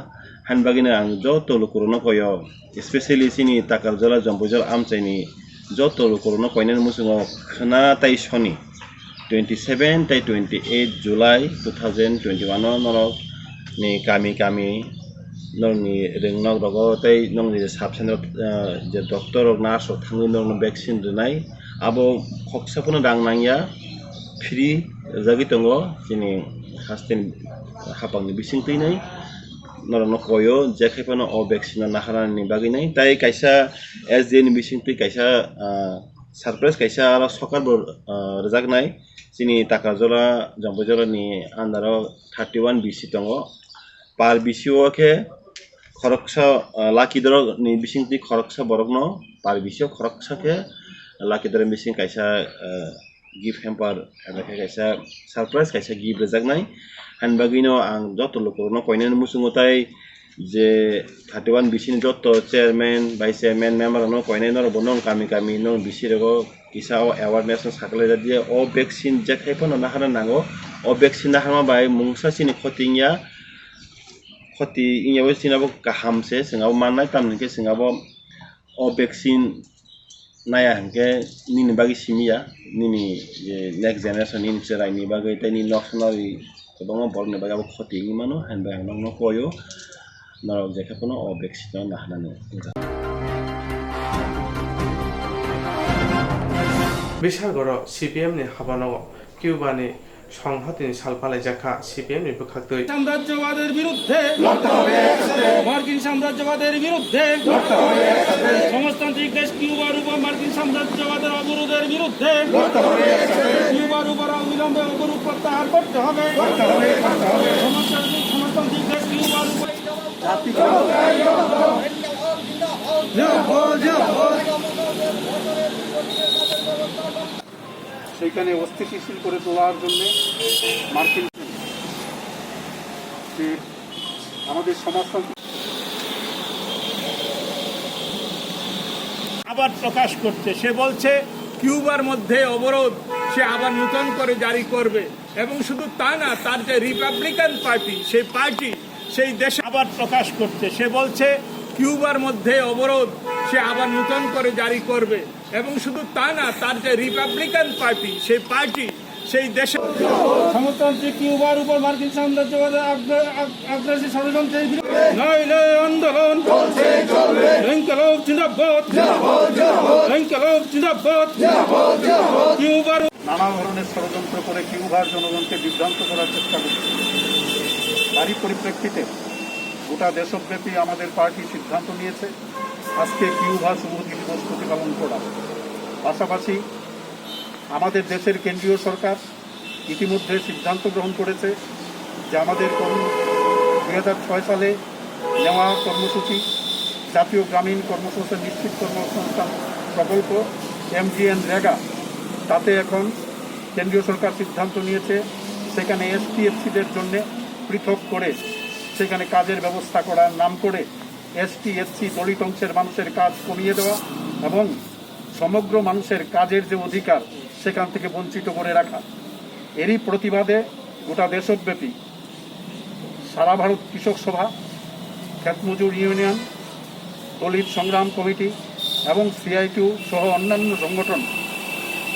Hani bagwino ang joto lukurokno koyo, especially chini Takarjala Jompuijala amchaini joto lukurokno koinani muchungo khwna tai soni twenty seven tai twenty eight July two thousand twenty one o norok ni kami kami norokni rwngnok rogo tei norokni sub center rok, ah, je doctor rok, nurse rok thangwi norokno vaccine rwnai. Abo khoksa phano rang nangya, free rwjagwi tongo chini hasteni hapangni bisingtwi nai. Norokno koyo je khai phano o vaccine no naharnani bagwi nai. Tai kaisa S D A ni bisingtwi kaisa, ah, surprise kaisa aro sokar bo, ah, rwjaknai. Chini Takarjala, Jompuijala ni under o thirty one B C tongo. Per B C o khe khoroksa, ah, lucky draw ni bisingtwi khoroksa borokno per B C o khoroksa khe lucky draw ni bising kaisa, ah, gift hamper, aro khe kaisa surprise kaisa gift rwjaknai. Hani bagwino ang joto lukurokno koinani muchungo tai je thirty one B C ni joto chairman, vice chairman, member rokno koinai norok bo nong kami kami nong B C rogo kisa o awareness no sakhlai jak diya. O vaccine je khai phano naharna nango. O vaccine naharma bai mungsa chini khoti wngya, khoti wngya bo chini abo kaham se, chwng abo mannai, tamni hwnkhe chwng abo o vaccine naya hwnkhe nini bagwi simi ya, nini je next generation nini chwraini bagwi tei nini nok sanari kwbangma borokni bagwi abo khoti wngwi mano, hani bai ang nokno koyo norok je khe phano o vaccine no naharnani. Bisagoro C P M ni habano Cuba ni Songhotini sal palaijak kha C P M ni bwkhaktwi. সাম্রাজ্যবাদের বিরুদ্ধে লড়তে হবে একসাথে। মার্কিন সাম্রাজ্যবাদের বিরুদ্ধে লড়তে হবে একসাথে। সমাজতান্ত্রিক দেশ কিউবার উপর মার্কিন সাম্রাজ্যবাদের অবরোধের বিরুদ্ধে লড়তে হবে একসাথে। কিউবার উপর অবিলম্বে অবরোধ প্রত্যাহার করতে হবে। করতে হবে, করতে হবে। সমাজতান্ত্রিক, সমাজতান্ত্রিক দেশ কিউবার উপর জাতিসংঘ। জিন্দাবাদ, জিন্দাবাদ। সেইখানে অস্থিতিশীল করে তোলার জন্য মার্কিন যে আমাদের সমাজতন্ত্র আবার প্রকাশ করছে। সে বলছে কিউবার মধ্যে অবরোধ সে আবার নতুন করে জারি করবে এবং শুধু তা না, তার যে রিপাবলিকান পার্টি, সেই পার্টি সেই দেশে আবার প্রকাশ করছে। সে বলছে কিউবার মধ্যে অবরোধ সে আবার নতুন করে জারি করবে। এবং শুধু তা না, তার যে রিপাবলিকান পার্টি, সেই পার্টি সেই দেশে সমাজতান্ত্রিক কিউবার উপর মার্কিন সাম্রাজ্যবাদের আগ্রা-, আগ-, আগ্রাসী ষড়যন্ত্রের বিরুদ্ধে নইলে আন্দোলন চলছে, চলবে। ইনকিলাব জিন্দাবাদ। জিন্দাবাদ, জিন্দাবাদ। ইনকিলাব জিন্দাবাদ। জিন্দাবাদ, জিন্দাবাদ। কিউবার নানা ধরনের ষড়যন্ত্র করে কিউবার জনগণকে বিভ্রান্ত করার চেষ্টা করছে। তারই পরিপ্রেক্ষিতে গোটা দেশব্যাপী আমাদের পার্টি সিদ্ধান্ত নিয়েছে আজকে কিউবা সংহতি দিবস প্রতিপালন করা। পাশাপাশি আমাদের দেশের কেন্দ্রীয় সরকার ইতিমধ্যে সিদ্ধান্ত গ্রহণ করেছে যে আমাদের কর্ম-, দুই হাজার ছয় সালে নেওয়া কর্মসূচি, জাতীয় গ্রামীণ কর্মসংস্থান নিশ্চিত কর্মসংস্থান প্রকল্প, এমজিএনরেগা, তাতে এখন কেন্দ্রীয় সরকার সিদ্ধান্ত নিয়েছে সেখানে এসটি এসসিদের জন্য পৃথক করে সেখানে কাজের ব্যবস্থা করার নাম করে এসটি এসসি দলিত অংশের মানুষের কাজ কমিয়ে দেওয়া এবং সমগ্র মানুষের কাজের যে অধিকার সেখান থেকে বঞ্চিত করে রাখা। এরই প্রতিবাদে গোটা দেশব্যাপী সারা ভারত কৃষক সভা, ক্ষেত মজুর ইউনিয়ন, দলিত সংগ্রাম কমিটি এবং সিআইটিউ সহ অন্যান্য সংগঠন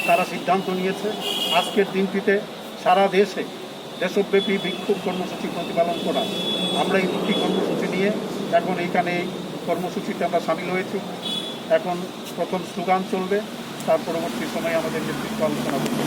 তারা সিদ্ধান্ত নিয়েছে আজকের দিনটিতে সারা দেশে দেশব্যাপী বিক্ষোভ কর্মসূচি প্রতিপালন করা। আমরা এই দুটি কর্মসূচি নিয়ে এখন এইখানে এই কর্মসূচিতে আমরা সামিল হয়েছি। এখন প্রথম স্লোগান চলবে, তার পরবর্তী সময়ে আমাদের নেতৃত্ব আলোচনা করবে।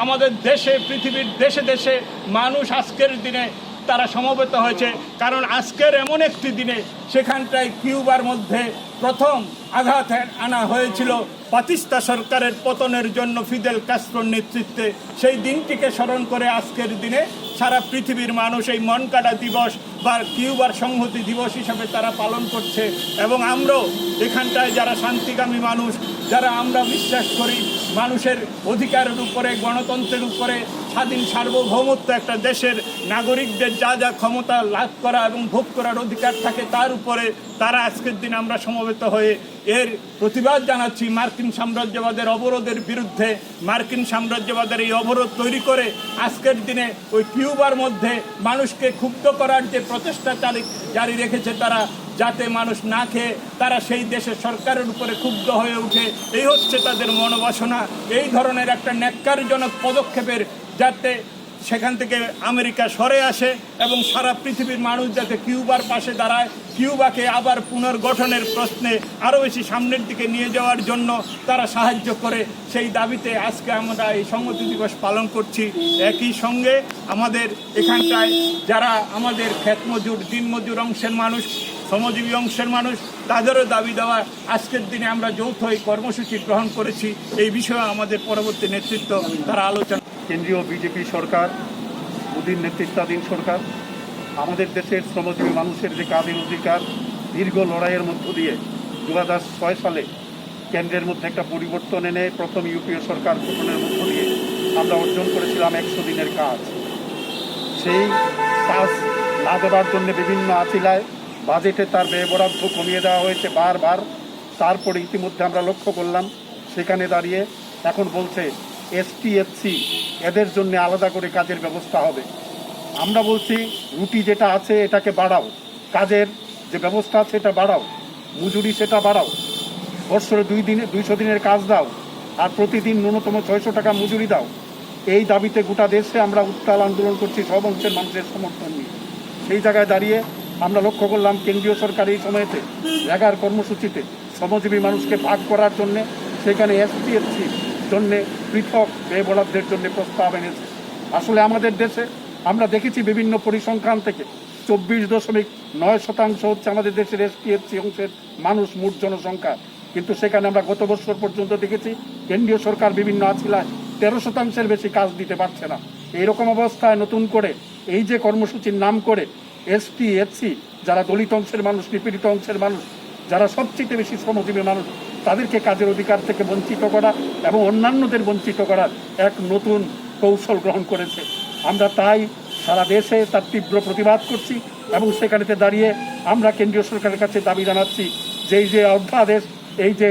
আমাদের দেশে, পৃথিবীর দেশে দেশে মানুষ আজকের দিনে তারা সমবেত হয়েছে, কারণ আজকের এমন একটি দিনে সেখানটায় কিউবার মধ্যে প্রথম আঘাত আনা হয়েছিল পাতিস্তা সরকারের পতনের জন্য ফিদেল কাস্ত্রোর নেতৃত্বে। সেই দিনটিকে স্মরণ করে আজকের দিনে সারা পৃথিবীর মানুষ এই মনকাডা দিবস বা কিউবার সংহতি দিবস হিসাবে তারা পালন করছে। এবং আমরাও এখানটায় যারা শান্তিকামী মানুষ, যারা আমরা বিশ্বাস করি মানুষের অধিকারের উপরে, গণতন্ত্রের উপরে, স্বাধীন সার্বভৌমত্ব, একটা দেশের নাগরিকদের যা যা ক্ষমতা লাভ করা এবং ভোগ করার অধিকার থাকে, তার উপরে তারা আজকের দিন আমরা সমবেত হয়ে এর প্রতিবাদ জানাচ্ছি। মার্কিন সাম্রাজ্যবাদের অবরোধের বিরুদ্ধে, মার্কিন সাম্রাজ্যবাদের এই অবরোধ তৈরি করে আজকের দিনে ওই কিউবার মধ্যে মানুষকে ক্ষুব্ধ করার যে প্রচেষ্টা চালি-, জারি রেখেছে তারা, যাতে মানুষ না খেয়ে তারা সেই দেশের সরকারের উপরে ক্ষুব্ধ হয়ে উঠে, এই হচ্ছে তাদের মনোবাসনা। এই ধরনের একটা ন্যাক্কারজনক পদক্ষেপের যাতে সেখান থেকে আমেরিকা সরে আসে এবং সারা পৃথিবীর মানুষ যাতে কিউবার পাশে দাঁড়ায়, কিউবাকে আবার পুনর্গঠনের প্রশ্নে আরও বেশি সামনের দিকে নিয়ে যাওয়ার জন্য তারা সাহায্য করে, সেই দাবিতে আজকে আমরা এই সংহতি দিবস পালন করছি। একই সঙ্গে আমাদের এখানটায় যারা আমাদের ক্ষেত মজুর, দিন মজুর অংশের মানুষ, শ্রমজীবী অংশের মানুষ, তাদেরও দাবি দেওয়া আজকের দিনে আমরা যৌথ এই কর্মসূচি গ্রহণ করেছি। এই বিষয়ে আমাদের পরবর্তী নেতৃত্ব তারা আলোচনা। কেন্দ্রীয় বিজেপি সরকার, মোদীর নেতৃত্বাধীন সরকার আমাদের দেশের শ্রমজীবী মানুষের যে কাজের অধিকার, দীর্ঘ লড়াইয়ের মধ্য দিয়ে দু হাজার ছয় সালে কেন্দ্রের মধ্যে একটা পরিবর্তন এনে প্রথম ইউপিএ সরকার গঠনের মধ্য দিয়ে আমরা অর্জন করেছিলাম একশো দিনের কাজ। সেই কাজ না দেবার জন্য বিভিন্ন আছিলায় বাজেটে তার ব্যয় বরাদ্দ কমিয়ে দেওয়া হয়েছে বারবার। তারপরে ইতিমধ্যে আমরা লক্ষ্য করলাম, সেখানে দাঁড়িয়ে এখন বলছে এসটি, এসসি এদের জন্য আলাদা করে কাজের ব্যবস্থা হবে। আমরা বলছি, রুটি যেটা আছে এটাকে বাড়াও, কাজের যে ব্যবস্থা আছে এটা বাড়াও, মজুরি সেটা বাড়াও, বৎসরে দুই দিনে দুইশো দিনের কাজ দাও, আর প্রতিদিন ন্যূনতম ছয়শো টাকা মজুরি দাও। এই দাবিতে গোটা দেশে আমরা উত্তাল আন্দোলন করছি সব অংশের মানুষের সমর্থন নিয়ে। সেই জায়গায় দাঁড়িয়ে আমরা লক্ষ্য করলাম কেন্দ্রীয় সরকার এই সময়তে রেগার কর্মসূচিতে শ্রমজীবী মানুষকে ভাগ করার জন্যে সেখানে এসটি, এসসি জন্যে পৃথক ব্যয় বরাদ্দের জন্য প্রস্তাব এনেছে। আসলে আমাদের দেশে আমরা দেখেছি বিভিন্ন পরিসংখ্যান থেকে চব্বিশ দশমিক নয় শতাংশ হচ্ছে আমাদের দেশের এসটি, এসসি অংশের মানুষ মোট জনসংখ্যা, কিন্তু সেখানে আমরা গত বছর পর্যন্ত দেখেছি কেন্দ্রীয় সরকার বিভিন্ন আছিলায় তেরো শতাংশের বেশি কাজ দিতে পারছে না। এইরকম অবস্থায় নতুন করে এই যে কর্মসূচির নাম করে এসটি, এসসি, যারা দলিত অংশের মানুষ, নিপীড়িত অংশের মানুষ, যারা সবচেয়ে বেশি শ্রমজীবী মানুষ, তাদেরকে কাজের অধিকার থেকে বঞ্চিত করা এবং অন্যান্যদের বঞ্চিত করার এক নতুন কৌশল গ্রহণ করেছে। আমরা তাই সারা দেশে তার তীব্র প্রতিবাদ করছি এবং সেখানেতে দাঁড়িয়ে আমরা কেন্দ্রীয় সরকারের কাছে দাবি জানাচ্ছি যে এই যে অধ্যাদেশ, এই যে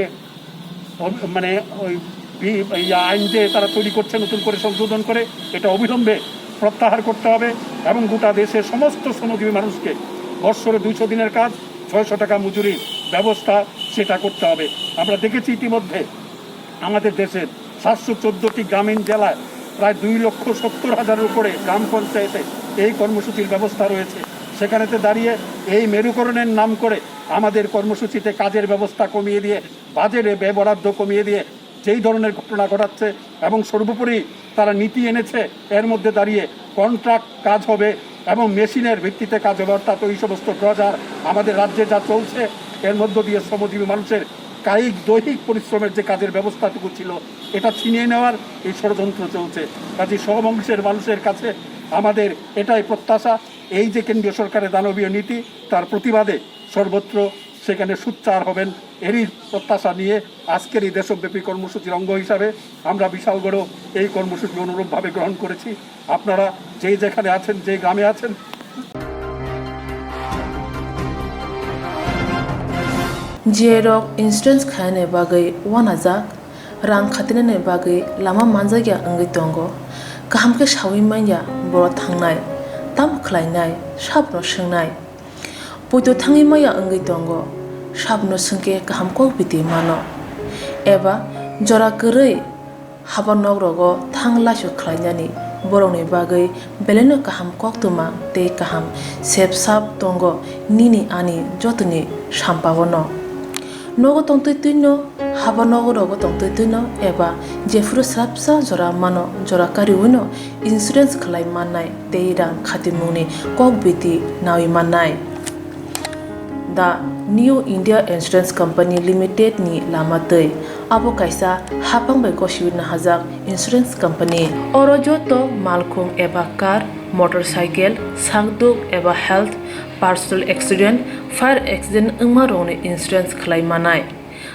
অব-, মানে ওই বি-, এই আইন যে তারা তৈরি করছে নতুন করে সংশোধন করে, এটা অবিলম্বে প্রত্যাহার করতে হবে এবং গোটা দেশের সমস্ত শ্রমজীবী মানুষকে বৎসরে দুইশো দিনের কাজ, ছয়শো টাকা মজুরি ব্যবস্থা সেটা করতে হবে। আমরা দেখেছি ইতিমধ্যে আমাদের দেশের সাতশো চোদ্দটি গ্রামীণ জেলায় প্রায় দুই লক্ষ সত্তর হাজারের উপরে গ্রাম পঞ্চায়েতে এই কর্মসূচির ব্যবস্থা রয়েছে। সেখানেতে দাঁড়িয়ে এই মেরুকরণের নাম করে আমাদের কর্মসূচিতে কাজের ব্যবস্থা কমিয়ে দিয়ে, বাজেটে ব্যয় বরাদ্দ কমিয়ে দিয়ে যেই ধরনের ঘটনা ঘটাচ্ছে এবং সর্বোপরি তারা নীতি এনেছে, এর মধ্যে দাঁড়িয়ে কন্ট্রাক্ট কাজ হবে এবং মেশিনের ভিত্তিতে কাজ হবে, অর্থাৎ ওই সমস্ত ড্রজার আমাদের রাজ্যে যা চলছে, এর মধ্য দিয়ে শ্রমজীবী মানুষের কায়িক দৈহিক পরিশ্রমের যে কাজের ব্যবস্থাটুকু ছিল, এটা ছিনিয়ে নেওয়ার এই ষড়যন্ত্র চলছে। কাজে সব অংশের মানুষের কাছে আমাদের এটাই প্রত্যাশা, এই যে কেন্দ্রীয় সরকারের দানবীয় নীতি, তার প্রতিবাদে সর্বত্র সেখানে সোচ্চার হবেন। এরই প্রত্যাশা নিয়ে আজকের এই দেশব্যাপী কর্মসূচির অঙ্গ হিসাবে আমরা বিশালগড়েও এই কর্মসূচি অনুরূপভাবে গ্রহণ করেছি। আপনারা যে যেখানে আছেন, যে গ্রামে আছেন, G I rok insurance khainani bagwi uanajak, rang khatinani bagwi lama manjakya wngwi tongo, kaham khe saui manya boro thangnai, tamo khlainai, sabono swngnai. Poito thangwi maya wngwi tongo, sabono swngkhe kaham kok biti mano. Eba jora kwrwi haba nok rogo thang laisu khlainani borokni bagwi belaino kaham koktwma tei kaham sep sap tongo nini ani jotoni sampaono. Nogo tongtwi twino, haba nogo rogo tongtwi twino eba jephuru swrapsa jora mano jora kariwino insurance khlai mannai tei rang khatimungni kok biti nawi mannai. The New India Insurance Company Limited ni lama twi. Abo kaisa haphang bai gosiwi nahajak insurance company. Oro joto malkhung eba car, motorcycle, sakduk eba health, personal accident, fire accident wngma rokni insurance khlai manai.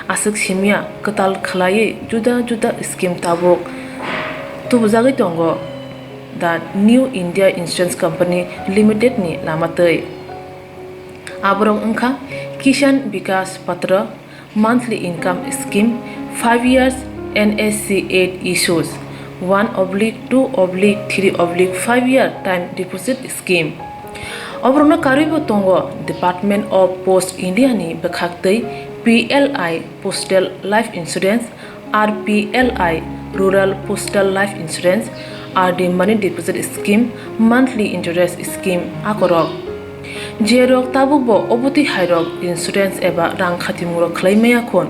aswk simiya kwtal khwlaiwi juda juda scheme tabuk tubujagwi tongo the New India Insurance Company Limited ni lama twi. Aborok wngkha Kisan Vikas Patra, monthly income scheme, five years N S C eight issues, one oblique two oblique three oblique five year time deposit scheme. Oborokno karwibo tongo Department of Post India ni bwkhaktwi P L I Postal Life Insurance, R P L I Rural Postal Life Insurance, R D Money Deposit Scheme, Monthly Interest Scheme akorok. Jerok tabukbo obotwi hairok insurance eba rang khatimungrok khwlai maya khun,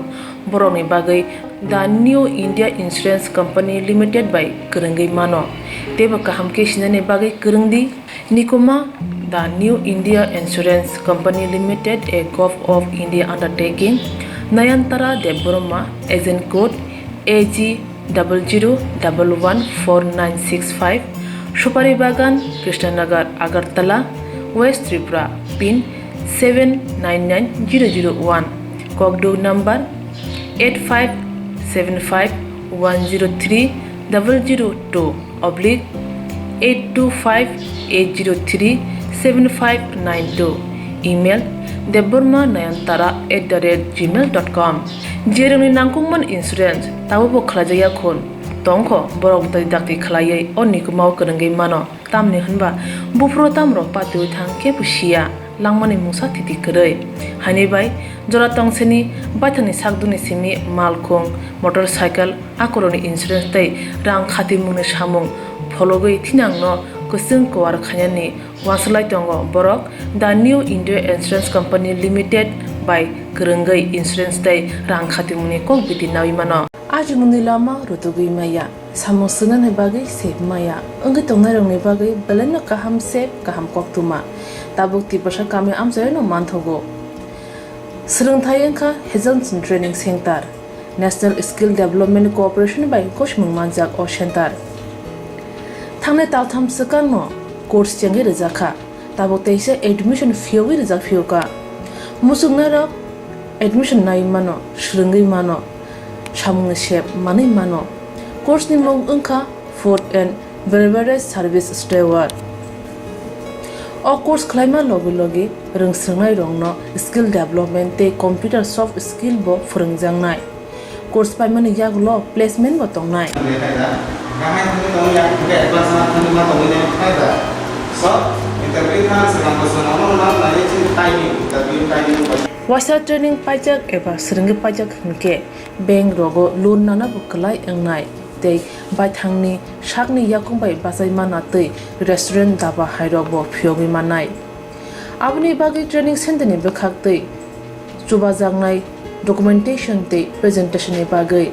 borokni bagwi the New India Insurance Company Limited bai kwrwngwi mano. Teibo kaham khe sinani bagwi kwrwng di. Nikuma, the New India Insurance Company Limited, a Govt of India undertaking, Nayantara Debbarma, agent code A G double zero double one four nine six five, Supari Bagan, Krishnanagar, Agartala, West Tripura, pin seven nine nine zero zero one, Kokduk number eight five seven five one zero three double zero two oblique eight two five eight zero three seven five nine two, email debbarma nayantara at the rate gmail dot com. Jerokni nangkukmani insurance tabukbo khwlaijakya khun tongkho, borok bwtwi dakti khwlaiwi o nikumao kwrwngwi mano. Tamni hwnba buphuru tamrok patiwi thang kebo siya, langmani mungsa thiti kwrwi. Haini bai jora tongsini baithangni sakdukni simi malkhung, motorcycle, akorokni insurance tei rang khatimungni samung phologwi thinangno kwchwng kuar khainani uansuk lai tongo borok. The New India Insurance Company Limited bai kwrwngwi insurance tei rang khatimungni kok biti naui mano. Ajimungni lama rutugwi maya, samung swngnani bagwi sep maya, wngwi tongnairokni bagwi belaino kaham sep, kaham koktwma. Tabuk Tiprasa kami amchaino manthogo. Swrwngthai wngkha Hazelson Training Center, National Skill Development Corporation bai gosimung manjak o center. Thangnai taltham swkangno course chengwi rwjakha. Tabuk teisa admission phiyogwi rijak phiyokha. Muchungnairok admission nai mano, swrwngwi mano, samungni sep manwi mano. Course ni mung wngkha Food and Beverage Service Steward. O course khwlaima logi logi rwngswrwngnairokno skill development tei computer soft skill bo phwrwngjaknai. Course paimani yagulo placement bo tongnai. Waisa training paijak eba swrwngwi paijak hwnkhe bank rogo loan nana bo kwlai wngnai tei baithangni sakni yakung bai bachai mana tei restaurant, daba hairok bo phiyogwi mannai. Aboni bagwi training center ni bwkhak twi chubajaknai documentation tei presentation ni bagwi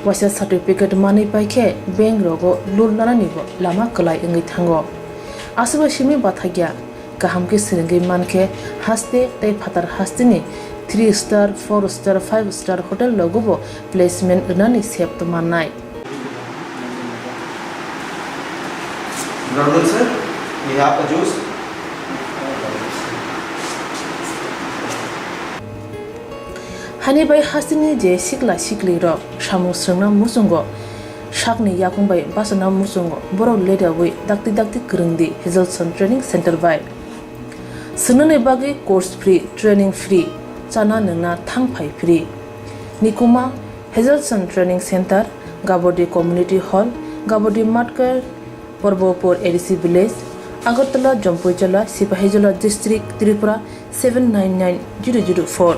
waisa certificate manwi paikhe bank rogo loan nanani bo lama kwlai wngwi thango. Aswkbai simi bathakya kaham khe swrwngwi mankhe haste tei phatar hasteni three star, four star, five star hotel rogo bo placement rwnani sep mannai. Brother sir, we have a juice. Hani bai hasteni je sikla sikli rok samung swrwngna muchungo sakni yakung bai bachana muchungo borok leriawi dakti dakti kwrwng di Hazelson Training Center bai. Swngnani bagwi course free, training free, chana nwngna thang phai free. Nikuma Hazelson Training Center, Gabodi Community Hall, Gabodi Matkar, Porbopur A D C Village, Agartala, Jampuijala, Sipahijola District, Tripura seven nine nine zero zero four.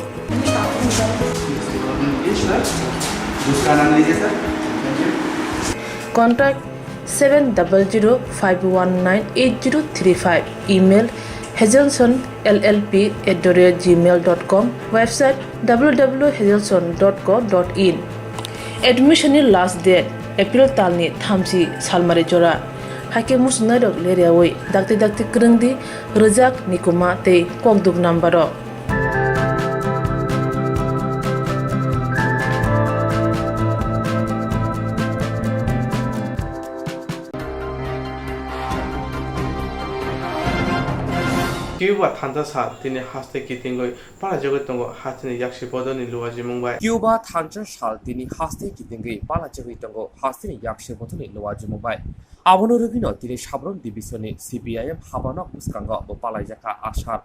Contact seven double zero five one nine eight zero three five. Email hazelson L L P at the rate gmail dot com. Website W W W hazelson dot co dot in. Admission ni last date April talni thamchi salmari jora. Haikhe muchungnairok leriawi dakti dakti kwrwng di rwjak Nikuma tei kokduk number o. Cuba thansa sal tini haste kitingwi palajagwi tongo hasteni yaksi bodolni luajimung bai. Cuba thansa sal tini haste kitingwi palajagwi tongo hasteni yaksi bodolni luajimung bai. Abono rwgwino tini Sabrom Division-ni C P I M habanok bwskango bo palaijakha a sal.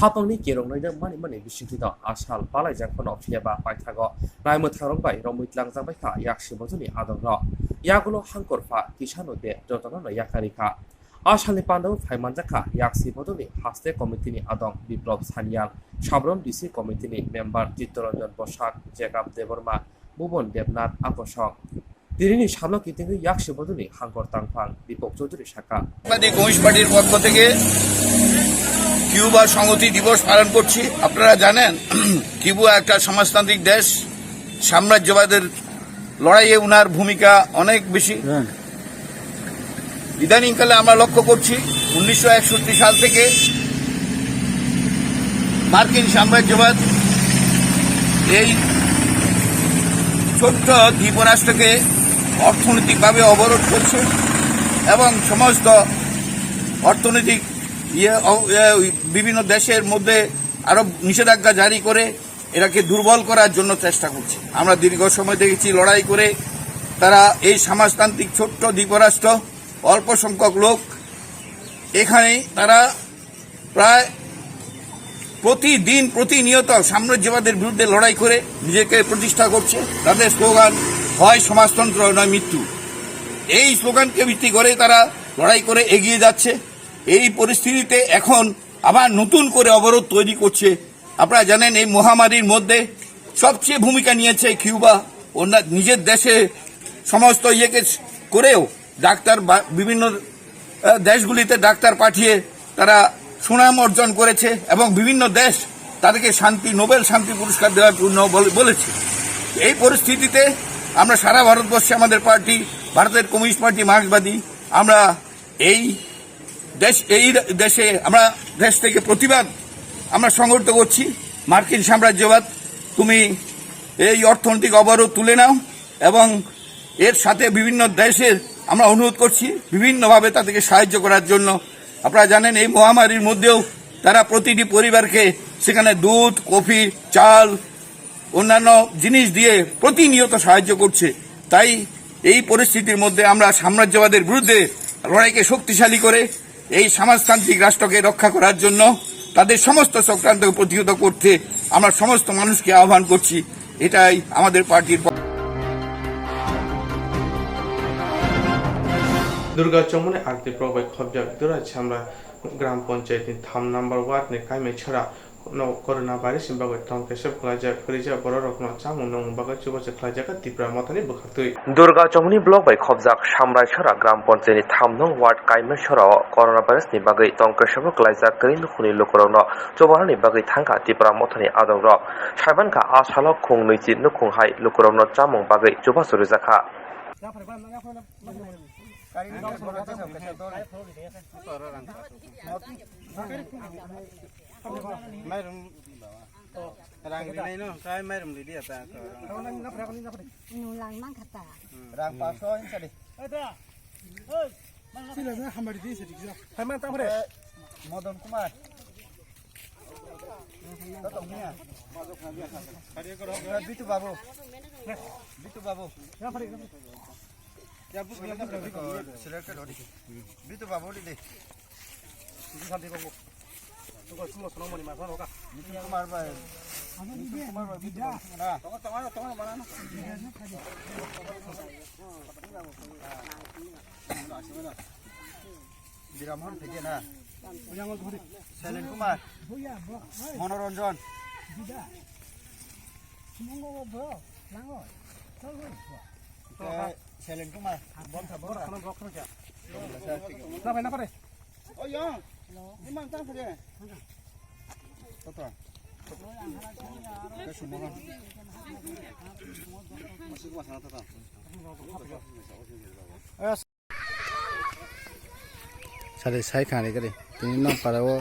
Hapangni kerongnaino mani mani bisingtwino a sal palaijak phano phiyaba paithago naimwthangrok bai romwi tlangjak bai kha yaksi bodolni adongrok. Yagulo hangkor pha kisano de jotono no yakarwi kha. A salni pandao phai manjak kha yaksi bodolni haste committee-ni adong Biplop Sanyal, Sabrom D C committee-ni member Chittoranjan Bosak, Jacob Debbarma, Bhuban Debnath, Akosong. Tinini salo kitingwi yaksi bodolni hangkor tangphang Deepak Chaudhary sakha. বাদী কমিউনিস্ট পার্টির পক্ষ থেকে কিউবা সংহতি দিবস পালন করছি। আপনারা জানেন, কিউবা একটা সমাজতান্ত্রিক দেশ, সাম্রাজ্যবাদের লড়াইয়ে উনার ভূমিকা অনেক বেশি। ইদানিংকালে আমরা লক্ষ্য করছি, উনিশশো একষট্টি সাল থেকে মার্কিন সাম্রাজ্যবাদ এই ছোট্ট দ্বীপরাষ্ট্রকে অর্থনৈতিকভাবে অবরোধ করছে এবং সমস্ত অর্থনৈতিক ইয়ে, অ-, এ, বিভিন্ন দেশের মধ্যে আরো নিষেধাজ্ঞা জারি করে এটাকে দুর্বল করার জন্য চেষ্টা করছে। আমরা দীর্ঘ সময় দেখেছি লড়াই করে তারা এই সমাজতান্ত্রিক ছোট্ট দ্বীপরাষ্ট্র, অল্প সংখ্যক লোক, এখানে তারা প্রায় প্রতিদিন প্রতিনিয়ত সাম্রাজ্যবাদের বিরুদ্ধে লড়াই করে নিজেকে প্রতিষ্ঠা করছে। তাদের স্লোগান হয় সমাজতন্ত্র নয় মৃত্যু। এই স্লোগানকে ভিত্তি করে তারা লড়াই করে এগিয়ে যাচ্ছে। এই পরিস্থিতিতে এখন আবার নতুন করে অবরোধ তৈরি করছে। আপনারা জানেন, এই মহামারীর মধ্যে সবচেয়ে ভূমিকা নিয়েছে কিউবা। ওনার নিজের দেশে সমস্ত ইয়েকে করেও ডাক্তার বা বিভিন্ন, আহ, দেশগুলিতে ডাক্তার পাঠিয়ে তারা সুনাম অর্জন করেছে এবং বিভিন্ন দেশ তাদেরকে শান্তি, নোবেল শান্তি পুরস্কার দেওয়ার জন্য বলে-, বলেছে। এই পরিস্থিতিতে আমরা সারা ভারতবর্ষে আমাদের পার্টি, ভারতের কমিউনিস্ট পার্টি মার্ক্সবাদী, আমরা এই দেশ, এই দেশে আমরা দেশ থেকে প্রতিবাদ আমরা সংগঠিত করছি। মার্কিন সাম্রাজ্যবাদ, তুমি এই অর্থনৈতিক অবরোধ তুলে নাও এবং এর সাথে বিভিন্ন দেশের আমরা অনুরোধ করছি বিভিন্নভাবে তাদেরকে সাহায্য করার জন্য। আপনারা জানেন, এই মহামারীর মধ্যেও তারা প্রতিটি পরিবারকে সেখানে দুধ, কফি, চাল, অন্যান্য জিনিস দিয়ে প্রতিনিয়ত সাহায্য করছে। তাই এই পরিস্থিতির মধ্যে আমরা সাম্রাজ্যবাদের বিরুদ্ধে লড়াইকে শক্তিশালী করে এই সমাজতান্ত্রিক রাষ্ট্রকে রক্ষা করার জন্য তাদের সমস্ত চক্রান্তকে প্রতিহত করতে আমরা সমস্ত মানুষকে আহ্বান করছি। এটাই আমাদের পার্টির প- Durga Chongmani Arti Pro bai khobjak Dura Chamra Gram Panchayat ni tham number ward ni Kaimai Chhara no coronavirus ni bagwi tong kaisa kwlaijak, kwrwijak borok rokno chamung nungmung bagwi chubachu khlaijak Tipra Mothani bwkhaktwi. Durga Chomoni block bai khobjak Samrai Chhara Gram Panchayat ni tham nung ward Kaimai Chhara o coronavirus ni bagwi tong kaisa kwlaijak kwrwi nukhungni lukurokno chubanani bagwi thangkha Tipra Mothani adongrok. Saimankha a salo khung nwichi nukhung hai lukurokno chamung bagwi chubachu rwjakha. Mairum rang rinai no, kai mairum ridi ata. Nung lang mang kata. Rang paso hinsa di. Sila na hamari di sedi. Hai man tang pre. Modon Kumar. Tato niya. Bitu Babu. Bitu Babu. Ya, bus, ya, bus, ya, bus. Selected odi. Bitu Babu di de. Bitu Santi Babu. Tuko sumo sono moni ma sono ka. Bitu Kumar bai. Bitu Kumar bai, Bitu Babu. Na. Tongo, tongo, tongo, mana, na. Biramhon theke na. Silent Kumar. Monoranjan. Silent Kumar. Bon tha, bon tha. Na bai na pare. Oh, ya. Ni man tang theke. Kota. Ka sumo. Masuk mas na ta. Sari sai khani kari. Tini nong para o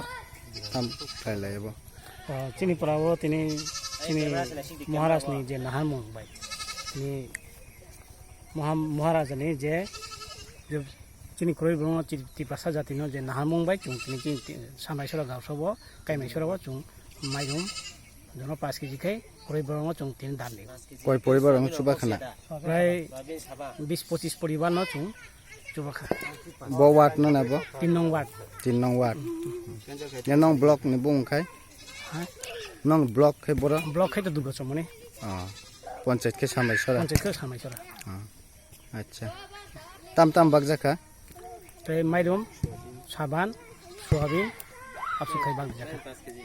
tam khlai lai bo. Ah, chini para o tini, chini Maharaj ni je naharmung bai. Tini Maham-, Maharaj ni je, je Chini kwrwi borokno Tiprasa jatino je naharmung bai chwng tini chini Samaisora gausao Kaimaisora o chwng mairum jono paanch kg khai kwrwi borokno chwng tini dan di. Koi poribar ang chuba khana? Prai bis pochis poribar no chwng chuba kha. Bo ward no na bo? Tin nong ward. Tin nong ward. Ya nong block ni bung khai? Ha? Nong block khai boro? Block khai to Durga Chomoni. Ah. Panchayat khe Samaisora. Panchayat khe Samaisora. Ah. Acha. Tam tam bakjakha? Tei mairum, saban, soyabin, absuk khai bakjakha.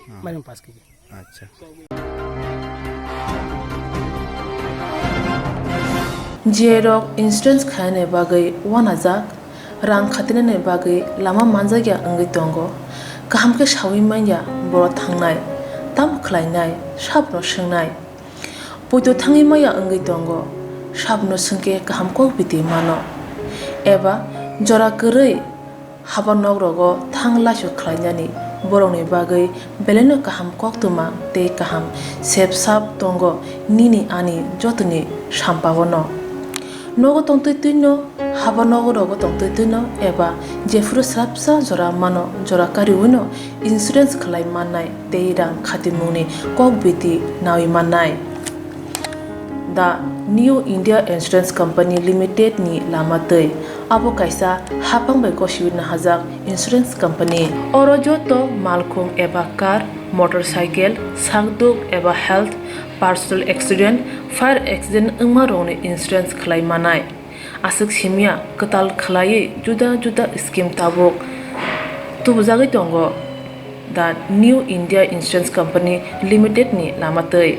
Ah. Mairum paanch kg. Acha. Jrok insurance khainani bagwi wanajak, rang khatinani bagwi lama manjakya wngwi tongo. Kaham khe sawi manya borok thangnai, tamo khlainai, sabno swngnai. Poito thangwi maya wngwi tongo, sabno swngkhe kaham kok biti mano. Eba jora kwrwi haba nok rogo thang laisu khlainani borokni bagwi belaino kaham koktwma tei kaham sep sap tongo nini ani jotoni sampao no. Nogo tongtwi twino, haba nogo rogo tongtwi twino eba jephuru swrapsa jora mano jora kariwino insurance khlai mannai tei rang khatimungni kok biti nawi mannai. The New India Insurance Company Limited ni lama twi abo kaisa hapang bai gosiwi nahajak insurance company. Oro joto malkhung eba car, motorcycle, sakduk eba health, personal accident, fire accident wngma rokni insurance khlai manai. Aswk simya kwtal khwlaiwi juda juda scheme tabuk tubujagwi tongo the New India Insurance Company Limited ni lama twi.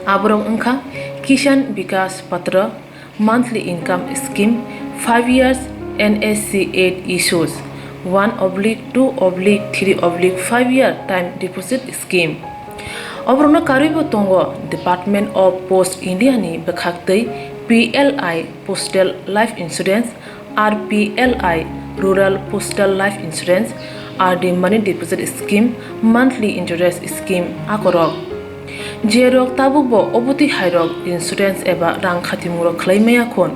Aborok wngkha Kisan Vikas Patra, monthly income scheme, five years N S C eight issues, one oblique two oblique three oblique five year time deposit scheme. Oborokno karwibo tongo Department of Post India ni bwkhaktwi P L I Postal Life Insurance, R P L I Rural Postal Life Insurance, R D Money Deposit Scheme, Monthly Interest Scheme akorok. Jerok tabukbo obotwi hairok insurance eba rang khatimungrok khlai maya khun,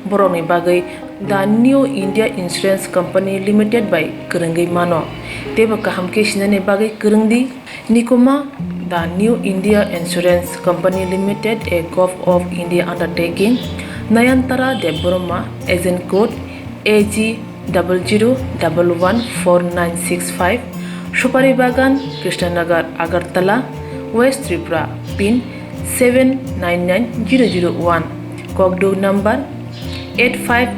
borokni bagwi The New India Insurance Company Limited bai kwrwngwi mano. Teibo kaham khe sinani bagwi kwrwngdi. Nikuma, The New India Insurance Company Limited, a Govt of India undertaking, Nayantara Debbarma, agent code A G double zero double one four nine six five, Supari Bagan, Krishnanagar, Agartala, West Tripura, pin seven nine nine zero zero one, kokduk number eight five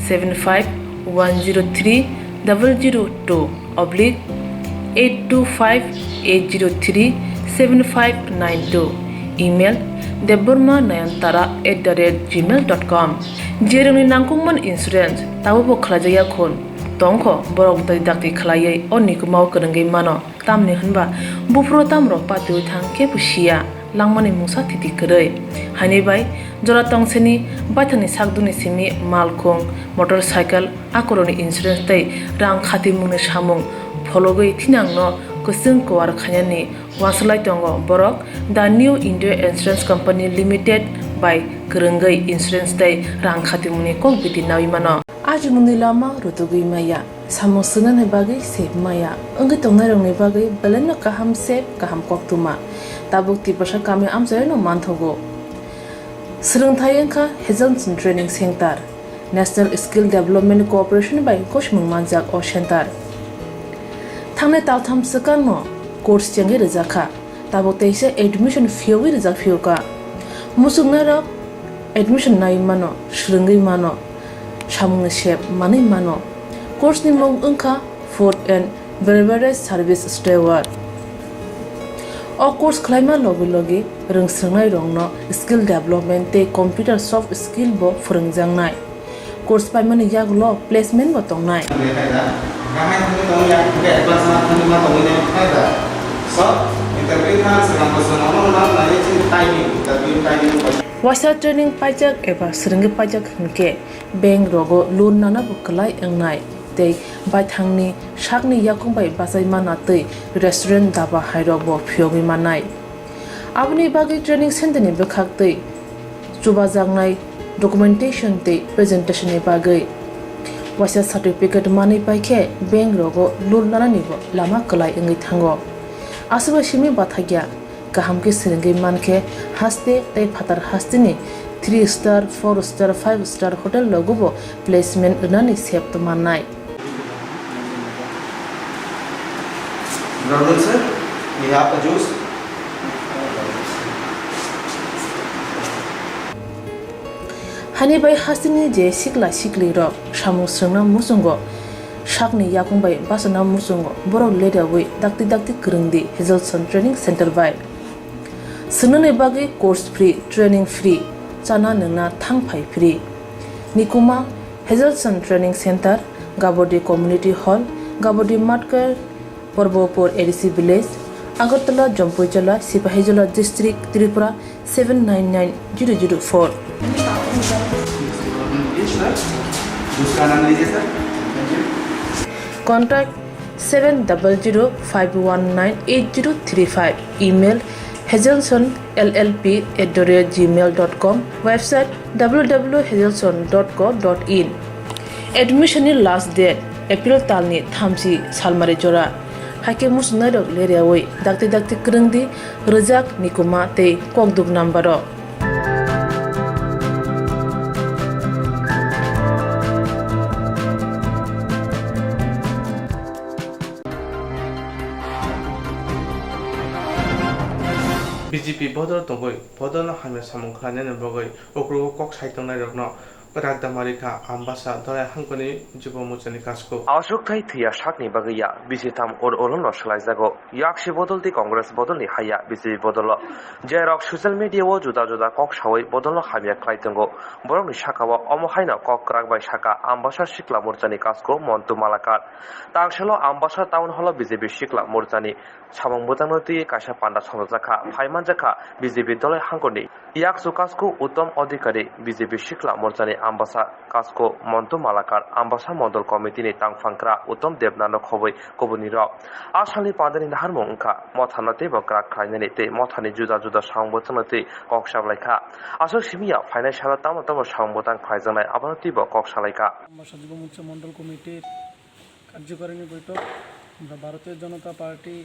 seven five one zero three double zero two oblique eight two five eight zero three seven five nine two, email debbarma nayantara at the rate gmail dot com. Jerokni nangkukmani insurance tabukbo khlaijakya khun tongkho, borok dai dakti khlaiwi o nikumao kwrwngwi mano. Tamni hwnba buphuru tamrok patiwi thang kebo siya, langmani mungsa thiti kwrwi. Haini bai jora tongseni baithangni sakdukni simi malkhung, motorcycle, akorokni insurance tei rang khatimungni samung phologwi thinangno kwchwng kuar khainani uansuk lai tongo borok The New India Insurance Company Limited bai kwrwngwi insurance tei rang khatimungni kok biti nawi mano. Ajimungni lama rutugwi maya. Samung swngnani bagwi sep maya wngwi tongnairokni bagwi belaino kaham sep, kaham koktwma tabuk Tiprasa kami amchaino manthogo. Swrwngthai wngkha Hazelson Training Center, National Skill Development Corporation bai gosimung manjak o center. Thangnai taltham swkangno course chengwi rwjakha. Tabuk teisa admission phiyogwi rijak phiyokha. Muchungnairok admission naiwi mano, swrwngwi mano, samungni sep manwi mano. Course ni mung wngkha Food and Beverage Service Steward. O course khlaima logi logi rwngswrwngnairokno skill development tei computer soft skill bo phwrwngjaknai. Course paimani yagulo placement bo tongnai. Waisa training paijak eba swrwngwi paijak hwnkhe bank rogo loan nana bo kwlai wngnai tei baithangni sakni yakung bai bachai mana tei restaurant daba hairok bo phiyogwi mannai. Aboni bagwi training center ni bwkhak tei chubajaknai documentation tei presentation ni bagwi Waisa certificate manwi pai khe bank rogo loan lanani bo lama kwlai wngwi thango. Aswk bai simi bathakya, kaham khe swrwngwi man khe haste tei phatar hasteni three star, four star, five star hotel rogo bo placement rwnani sep mannai. Brother sir, we have a juice. Hani bai hasteni je sikla sikli rok samung swrwngna muchungo, sakni yakung bai bachana muchungo borok leriawi dakti dakti kwrwng di Hazelson Training Center bai. Swngnani bagwi course free, training free, chana nwngna thang phai free. Nikuma Hazelson Training Center, Gabodi Community Hall, Gabodi Matkar, Porbopur A D C Village, Agartala, Jampuijala, Sipahijola District, Tripura seven nine nine zero zero four. Contact seven double zero five one nine eight zero three five. Email hazelson L L P at the rate gmail dot com. Website W W W hazelson dot co dot in. Admission ni last date April talni thamchi salmari jora. Haikhe muchungnairok leriawi dakti dakti kwrwng di, rwjak, nikuma tei kokduk number o. B J P bodol tongwi bodolno hamya samung khlainani bagwi ukrogo kok sai tongnairokno Rakdamari kha Ambasa Dolai Hangkoni Jubo Muchani Kasko. Aswk thai thwiya sakni bagwi ya bisi tham ur ulono swlaijago. Yaksi bodol tei Congress bodolni haya B J P bodolo. Jerok social media o juda juda kok sawi bodolno hamya khlai tongo. Borokni saka o omo haino kok kwrak bai saka Ambasa Sikla Morchani Kasko Montu Malakar. Tangselo Ambasa Town Hall o B J P Sikla Morchani samung bwtangno twi kaisa panda songjakha, phai manjakha B J P Dolai Hangkoni. Yakchu Kasko Uttom Adhikari, B J P Sikla Morchani Ambasa Kasko Montu Malakar, Ambasa Mondol Committee ni Tangphangkra Uttom Debnath no khobwi kubunirok. A salni pandani naharmung wngkha, mothano teibo kwrak khlainani tei mothani juda juda samung bwtangno twi kok sablaikha. Aswk simi ya phainai salo tamo tamo samung bwtang khlaijaknai abono twibo kok salaikha. Ambasa Jubo Morcha Mondol Committee র কার্যকারিণী বৈঠক। আমরা ভারতীয় জনতা পার্টি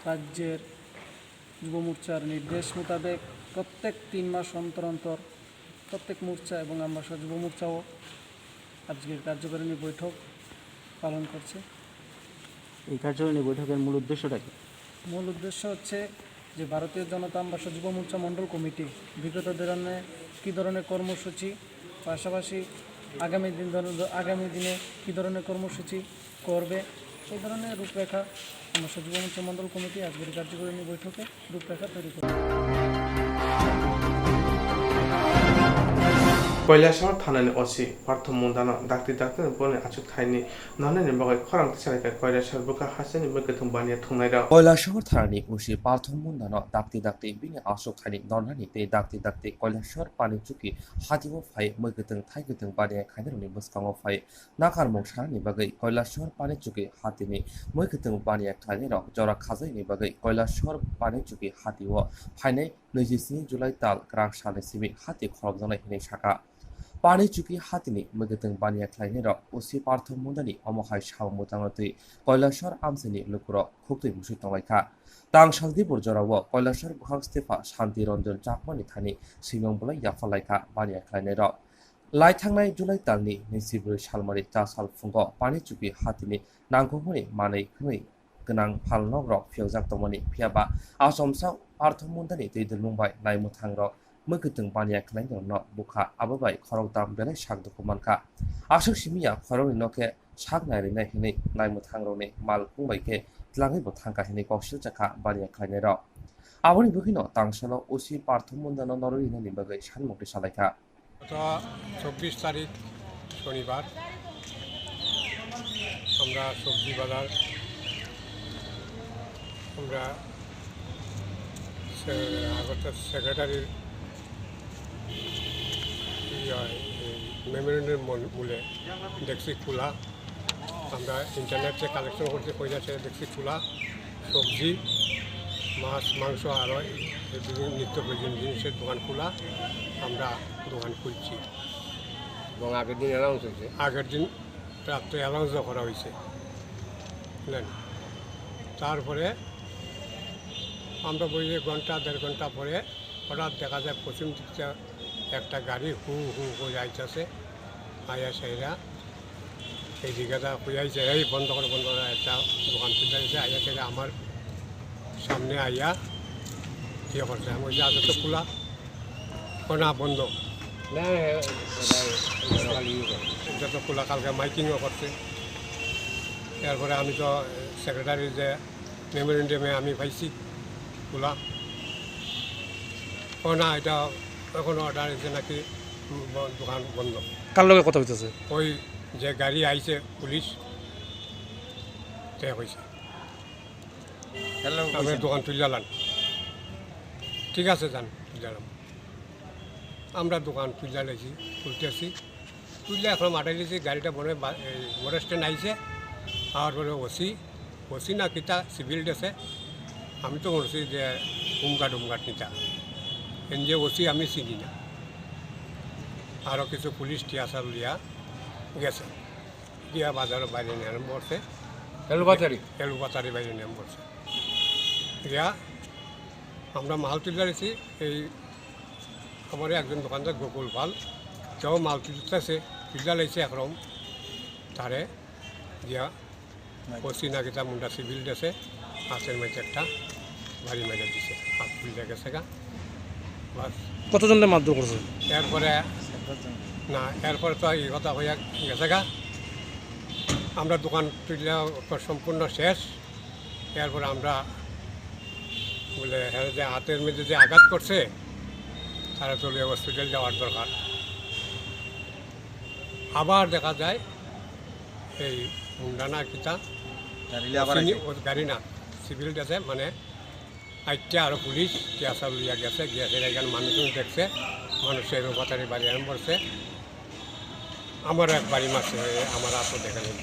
রাজ্যের যুব মোর্চার নির্দেশ মোতাবেক প্রত্যেক তিন মাস অন্তর অন্তর প্রত্যেক মোর্চা এবং আমবাসা যুব মোর্চাও আজকের কার্যকারিণী বৈঠক পালন করছে। এই কার্যকারিণী বৈঠকের মূল উদ্দেশ্যটা কি? মূল উদ্দেশ্য হচ্ছে যে ভারতীয় জনতা আমবাসা যুব মোর্চা মণ্ডল কমিটি বিগত দিনে কী ধরনের কর্মসূচি, পাশাপাশি আগামী দিন ধর-, আগামী দিনে কী ধরনের কর্মসূচি করবে, সেই ধরনের রূপরেখা আমবাসা যুব মোর্চা মণ্ডল কমিটি আজকের কার্যকারিণী বৈঠকে রূপরেখা তৈরি করবে। কৈলাসহর থানানি O C Parthom Mundano dakti dakti ni boni achuk thaini nonani bagwi khorang tisalaikha Koilasor bwkha hasteni mwkhwtwng baniya thwngnairok. Koilasor thanani O C Parthom Mundano dakti dakti bini aswk thaini nornani tei dakti dakti Koilasor Panichuki hatio phai mwkhwtwng thaikwtwng baniya khainarokni bwskango phai nakarmung sanani bagwi Koilasor Panichuki hatini mwkhwtwng baniya khlainairok jora khajaini bagwi Koilasor Panichuki hatio phainai naichi sni July tal kwrak salni simi hati khorokjaknai hinwi sakha. Panichuki hatini mwkhwtwng baniya khlainairok O C Parthom Mundani omo hai samung bwtangno twi Koilasor amchaini lukurok khuktwi musui tonglaikha. Tangsal dibur jorao Koilasor bwkhak Stefa Shanti Ranjan Chakmani thani swimung bolai yapharlaikha baniya khlainairok. Lai thangnai July talni naichi bwrwi salmari chasal phungo Panichuki hatini nangkukmani manwi hwnwi gwnang phalnokrok phiyokjak tongmani, phiyaba achomsa Parthom Mundani twi dwlmung bai naimwthangrok mwkhwtwng baniya khlainairokno bukha, abo bai khorokdam belai sak dukhu mankha. Aswk simi ya khoroknwi no khe sak nairinai hinwi naimwthangrokni malkhung bai khe tlangwi bo thangkha hinwi koksiljakha baniya khlainairok. Aboni bwkhwino tangsalo O C Parthom Mundano norwi rinani bagwi sanmung twi salaikha. গত চব্বিশ তারিখ শনিবার আমরা সবজি বাজার, আমরা সে-, আগরতলা সেক্রেটারির ইয়ে, এই মেমোরিয়ালের মন-, মূলে দেখছি খোলা। আমরা ইন্টারনেটে কালেকশন করতে পয়লা সে দেখছি খোলা সবজি, মাছ, মাংস আরও এই বিভিন্ন নিত্য প্রয়োজন জিনিসের দোকান খোলা। আমরা দোকান খুলছি। এবং আগের দিন অ্যানাউন্স হয়েছে। আগের দিন রাত্রে অ্যালাউন্স করা হয়েছে, বুঝলেন? তারপরে আমরা বলি যে ঘন্টা দেড় ঘন্টা পরে হঠাৎ দেখা যায় পশ্চিম দিকটা একটা গাড়ি হু হু করে আইতাছে। আয়া সেরা এই দিকে তা কই আইছে, "এই বন্ধ করো, বন্ধ করো, একটা দোকান খুলতে আইছে।" আয়া সেরা আমার সামনে আইয়া ইয়ে করছে। আমি বলছি, "আচ্ছা, তো খোলা।" "ও না, বন্ধ।" না, না, এটা তো খোলা, কালকে মাইকিংও করছে। এরপরে আমি তো সেক্রেটারি যে মেমোরেন্ডামে আমি পাইছি খোলা। "ও না, এটা এখন অর্ডার হয়েছে নাকি, উম, ব-, দোকান বন্ধ।" কার লগে কথা হইতেছে? ওই যে গাড়ি আইছে পুলিশ, তে হয়েছে। হ্যালো, "আমি দোকান তুলে লান।" "ঠিক আছে, যান, তুলে লান।" আমরা দোকান তুলে লাইছি, তুলতেছি। তুললে এখন মাঠে গেছি, গাড়িটা মনে হয় বা-, এই মোটর স্ট্যান্ড আইছে, আওয়ার পরে ওসি, ওসি না কিতা সিভিল ড্রেসে, আমি তো মনে করছি যে হোমগার্ড, হোমগার্ড নিতা। এন যে ওসি আমি চিনি না। আরও কিছু পুলিশ টিয়াসার লিয়া গেছে, গিয়া বাজারও বাইরে নিয়ে আরম্ভ করছে। এলুবাতারি? এলুবাতারি বাইরে নিয়ে আরম্ভ করছে। গিয়া আমরা মাল তুলে দিয়েছি, এই আমার একজন দোকানদার গোকুল পাল, তেও মাল তুলতেছে, তুলে লাইছে একরকম, তারে দিয়া ওসি না কিতা মুন্ডা সিভিল ড্রেসে হাতের মধ্যে একটা বাড়ি মেরে দিছে, হাত ফুলে গেছে গা। বাস। কতজনকে মারধর করছে? এরপরে না, এরপরে তো এই কথা হইয়া গেছে গা। আমরা দোকান তুললে সম্পূর্ণ শেষ। এরপরে আমরা বলে, হ্যাঁ, যে হাতের মধ্যে যে আঘাত করছে, তারা তো হসপিটাল যাওয়ার দরকার। আবার দেখা যায় এই মুন্ডা না কিতা, গাড়ি নিয়ে আবার সিনি-, আইছে। ও গাড়ি না, সিভিল ড্রেসে মানে আইটা আরো পুলিশ টিয়াসা লইয়া গেছে, গিয়া সেটা এখানে মানুষজন দেখছে, মানুষ সেই বাতারি বাড়ি আরম্ভ করছে। আমার এক বাড়ি মারছে, আমার আর তো দেখা নেই।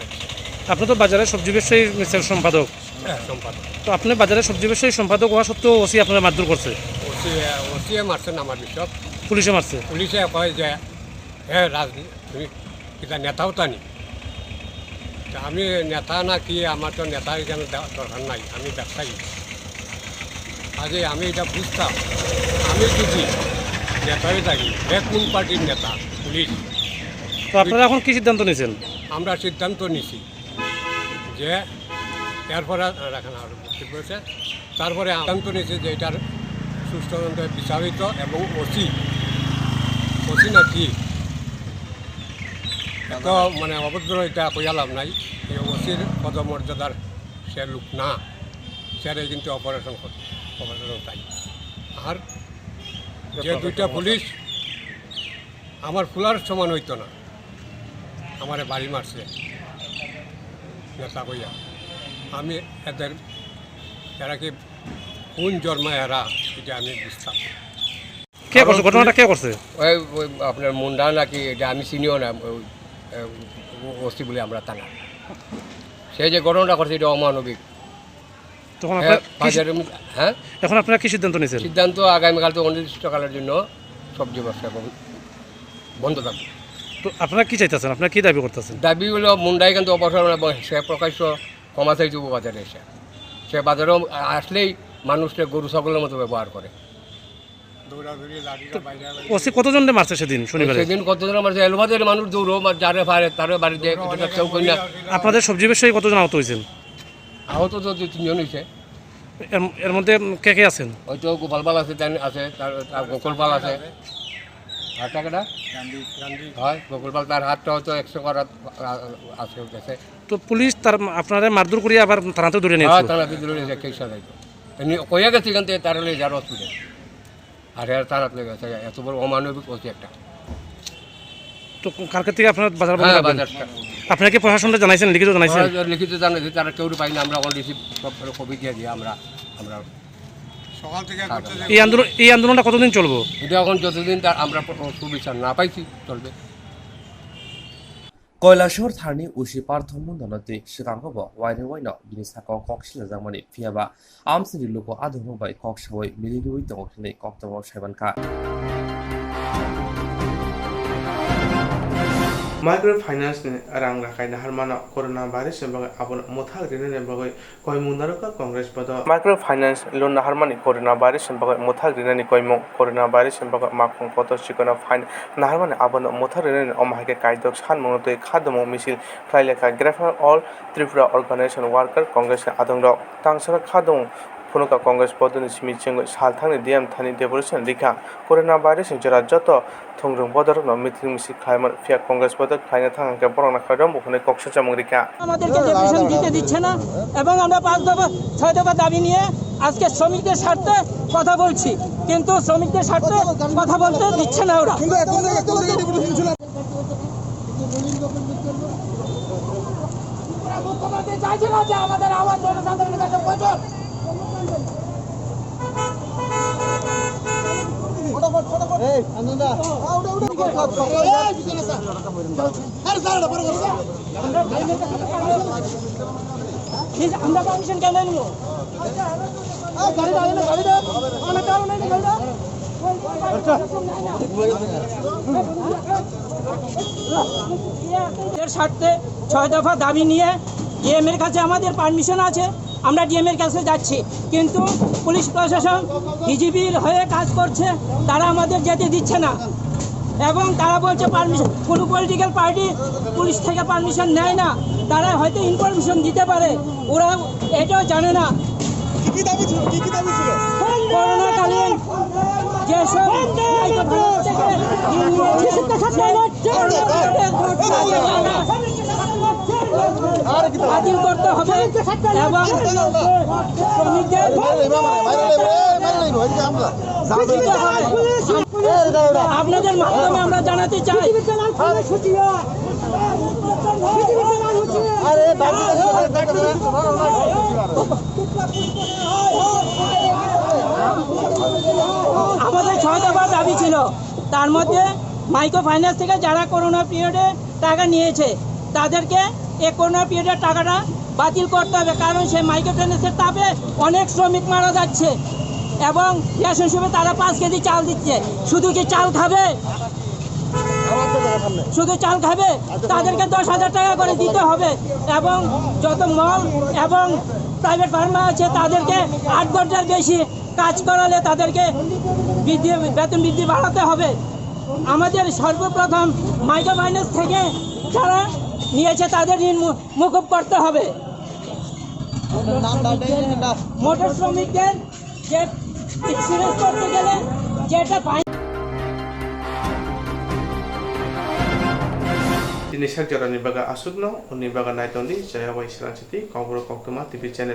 আচ্ছা। আপনি তো বাজারে সবজি ব্যবসায়ী, মিস্টার সম্পাদক। হ্যাঁ, সম্পাদক। তো আপনি বাজারে সবজি ব্যবসায়ী সম্পাদক হওয়া সত্ত্বেও ওসি আপনারা মারধর করছে? ওসি, ওসিয়ে মারছেন আমার সব। পুলিশে মারছে? পুলিশে কয় যে, "হ্যাঁ, রাজনীতি, তুমি কিতা নেতাও তা নি?" তা আমি নেতা না কি, আমার তো নেতা এখানে দে-, দরকার নাই, আমি ব্যবসায়ী। আগে আমি এটা বুঝতাম, আমি যদি নেতা হয়ে থাকি, হে কোন পার্টির নেতা, পুলিশ। তো আপনারা এখন কি সিদ্ধান্ত নিয়েছেন? আমরা সিদ্ধান্ত নিছি যে এরপরে আর রাখা না হবে, ঠিক আছে? তারপরে সিদ্ধান্ত নিয়েছে যে এটার সুষ্ঠু তদন্ত বিচারিত এবং ওসি, ওসি নাকি এত মানে অভদ্র, এটা কইয়া লাভ নাই। এই ওসির পদমর্যাদার সে লোক না, সেটাই কিন্তু অপারেশন কর-, অপারেশন তাই। আর যে দুইটা পুলিশ আমার ফুলার সমান হইতো না, আমারে বাড়ি মারছে নেতা কইয়া। আমি এদের, এরা কি কোন জন্মে এরা, এটা আমি বুঝতাম। কে করছে? কারণ ঘটনাটা কে করছে? ওই, ওই আপনার মুন্ডা নাকি, এটা আমি চিনিও না, ওই, ও-, ওসি বলে আমরা থানা। সে যে ঘটনাটা করছে, এটা অমানবিক। তখন হ্যাঁ, আপনারা কি সি-, বাজারের মধ্যে, হ্যাঁ? এখন আপনারা কি সিদ্ধান্ত নিয়েছেন? সিদ্ধান্ত আগামীকাল তো অনির্দিষ্টকালের জন্য সবজি ব্যবসা বন-, বন্ধ থাকবে। তো আপনারা কি চাইতেছেন? আপনারা কি দাবি করতেছেন? দাবি হলো মুন্ডাই কিন্তু অবসর এবং সে প্রকাশ্য ক্ষমা চাইতে বাজারে এসে। সে বাজারে আসলেই মানুষকে গরু ছাগলের মতো ব্যবহার করে। ওসি কতজনকে মারছে সেদিন শনিবারে? সেদিন কতজন মারছে? এলোপাতাড়ি মানুষ দৌড়ো, মা-, যারে পারে তারে বাড়িতে, দৌড়ো এটা অনেক কেউ কই না। মহিলা ছিল। আপনাদের সবজি ব্যবসায়ী কতজন আহত হয়েছেন? আহত তো দুই তিনজন হয়েছে। এর, এর মধ্যে কে কে আছেন? ওই তো গোপাল পাল আছে, তার আছে, তার, তার গোকুল পাল আছে। আর টাকাটা? গান্ধী, গান্ধী। হয়, গোকুল পাল, তার হাতটা হয়তো একশো করা আছে, গেছে। তো পুলিশ তার, আপনারা মারধর করিয়া আবার থানাতে ধরে নিয়ে হ্যাঁ, গেছিল? থানাতে ধরে নিয়ে যায়, কেস সাজাইতো। এমনি কইয়া গেছে এখান থেকে তারা লয়ে যার হসপিটাল। আর এরা তারা লয়ে গেছে, এত বড় অমানবিক অতি একটা। তো কালকে থেকে আপনারা বাজার বন্ধ হ্যাঁ, রাখবেন? বাজারটা। আপনারা কি প্রশাসনকে জানাইছেন, লিখিত জানাইছেন? আমরা লিখিত জানাইছি, তারা কেউ পাই না, আমরা অন রিসিভ সব কপি দিয়ে দিয়ে আমরা, আমরা সকাল থেকে হ্যাঁ, করতে হ্যাঁ। যে এই আন্দোলন, এই আন্দোলনটা কতদিন চলবো? এটা এখন যতদিন তার আমরা প্র-, সুবিচার না পাইছি, চলবে। Kailasahar tharni usi Parthomundano twi swkango bo wainwi waino bini sakao kok silajakmani, phiyaba amchaini luku adongrok bai kok saui miliriui tongo hinwi koktwmao saimankha. Microfinance ni rang rakhai naharmano corona virus ni bagwi abono mwthak rinani bagwi koimung narwkha Congress bodol. Microfinance loan naharmani corona virus ni bagwi mwthak rinani koimung, corona virus ni bagwi makhung kotor chikona fine naharmani abono mwthak rinani omo hai khe kaidok sanmungno twi khadumung misil khlai lekha Greater All Tripura Organization Worker Congress ni adongrok. Tangsaro khadumung phunukha Congress bodolni simi chengwi salthangni D M thani deputation rikha. Corona virus ni jora joto thungrwng bodolrokno meeting misil khlaimano, phiya Congress bodol khlaina thang hwnkhe borokno khairok bo hwnwi kok sachamung rikha. আমাদেরকে ডেপুটেশন দিতে দিচ্ছে না এবং আমরা পাঁচ দফা, ছয় দফা দাবি নিয়ে আজকে শ্রমিকদের স্বার্থে কথা বলছি, কিন্তু শ্রমিকদের স্বার্থে কথা বলতে দিচ্ছে না ওরা। মুখ্যমন্ত্রী চাইছে না যে আমাদের আওয়াজ জনসাধারণের কাছে পৌঁছক। আমরা পারমিশন কেন নিব? গাড়ি দাঁড়ানো, গাড়ি দাঁড়ানো। এর স্বার্থে ছয় দফা দাবি নিয়ে ডিএম এর কাছে আমাদের পারমিশন আছে, আমরা ডিএম এর কাছে যাচ্ছি, কিন্তু পুলিশ প্রশাসন বিজিবির হয়ে কাজ করছে, তারা আমাদের যেতে দিচ্ছে না এবং তারা বলছে পারমিশন, কোনো পলিটিক্যাল পার্টি পুলিশ থেকে পারমিশন নেয় না, তারা হয়তো ইনফরমেশন দিতে পারে, ওরা এটাও জানে না। কি কি দাবি ছিল? কি কি দাবি ছিল? করোনাকালীন যেসব বাতিল করতে হবে এবং শ্রমিকদের দিতে হবে। আপনাদের মাধ্যমে আমরা জানাতে চাই। আমাদের ছয় দফা দাবি ছিল, তার মধ্যে মাইক্রো ফাইন্যান্স থেকে যারা করোনা পিরিয়ডে টাকা নিয়েছে, তাদেরকে এই করোনা পিরিয়ডের টাকাটা বাতিল করতে হবে, কারণ সেই মাইক্রো ফাইন্যান্সের তাপে অনেক শ্রমিক মারা যাচ্ছে এবং রেশন শপে তারা পাঁচ কেজি চাল দিচ্ছে। শুধু কি চাল খাবে? শুধু চাল খাবে? তাদেরকে দশ হাজার টাকা করে দিতে হবে এবং যত মল এবং প্রাইভেট ফার্মা আছে, তাদেরকে আট ঘন্টার বেশি কাজ করালে তাদেরকে বৃদ্ধি, বেতন বৃদ্ধি বাড়াতে হবে। আমাদের সর্বপ্রথম মাইক্রো ফাইন্যান্স থেকে যারা নিয়েছে, তাদের ঋণ মু-, মুকুব করতে হবে। মোটর শ্রমিকদের যে ইন্স্যুরেন্স করতে গেলে যেটা fine Tini sak jorani bagwi aswkno, hwnwi bagwi naitongdi, jaya bai srang siti, Kokborok Koktwma T V channel.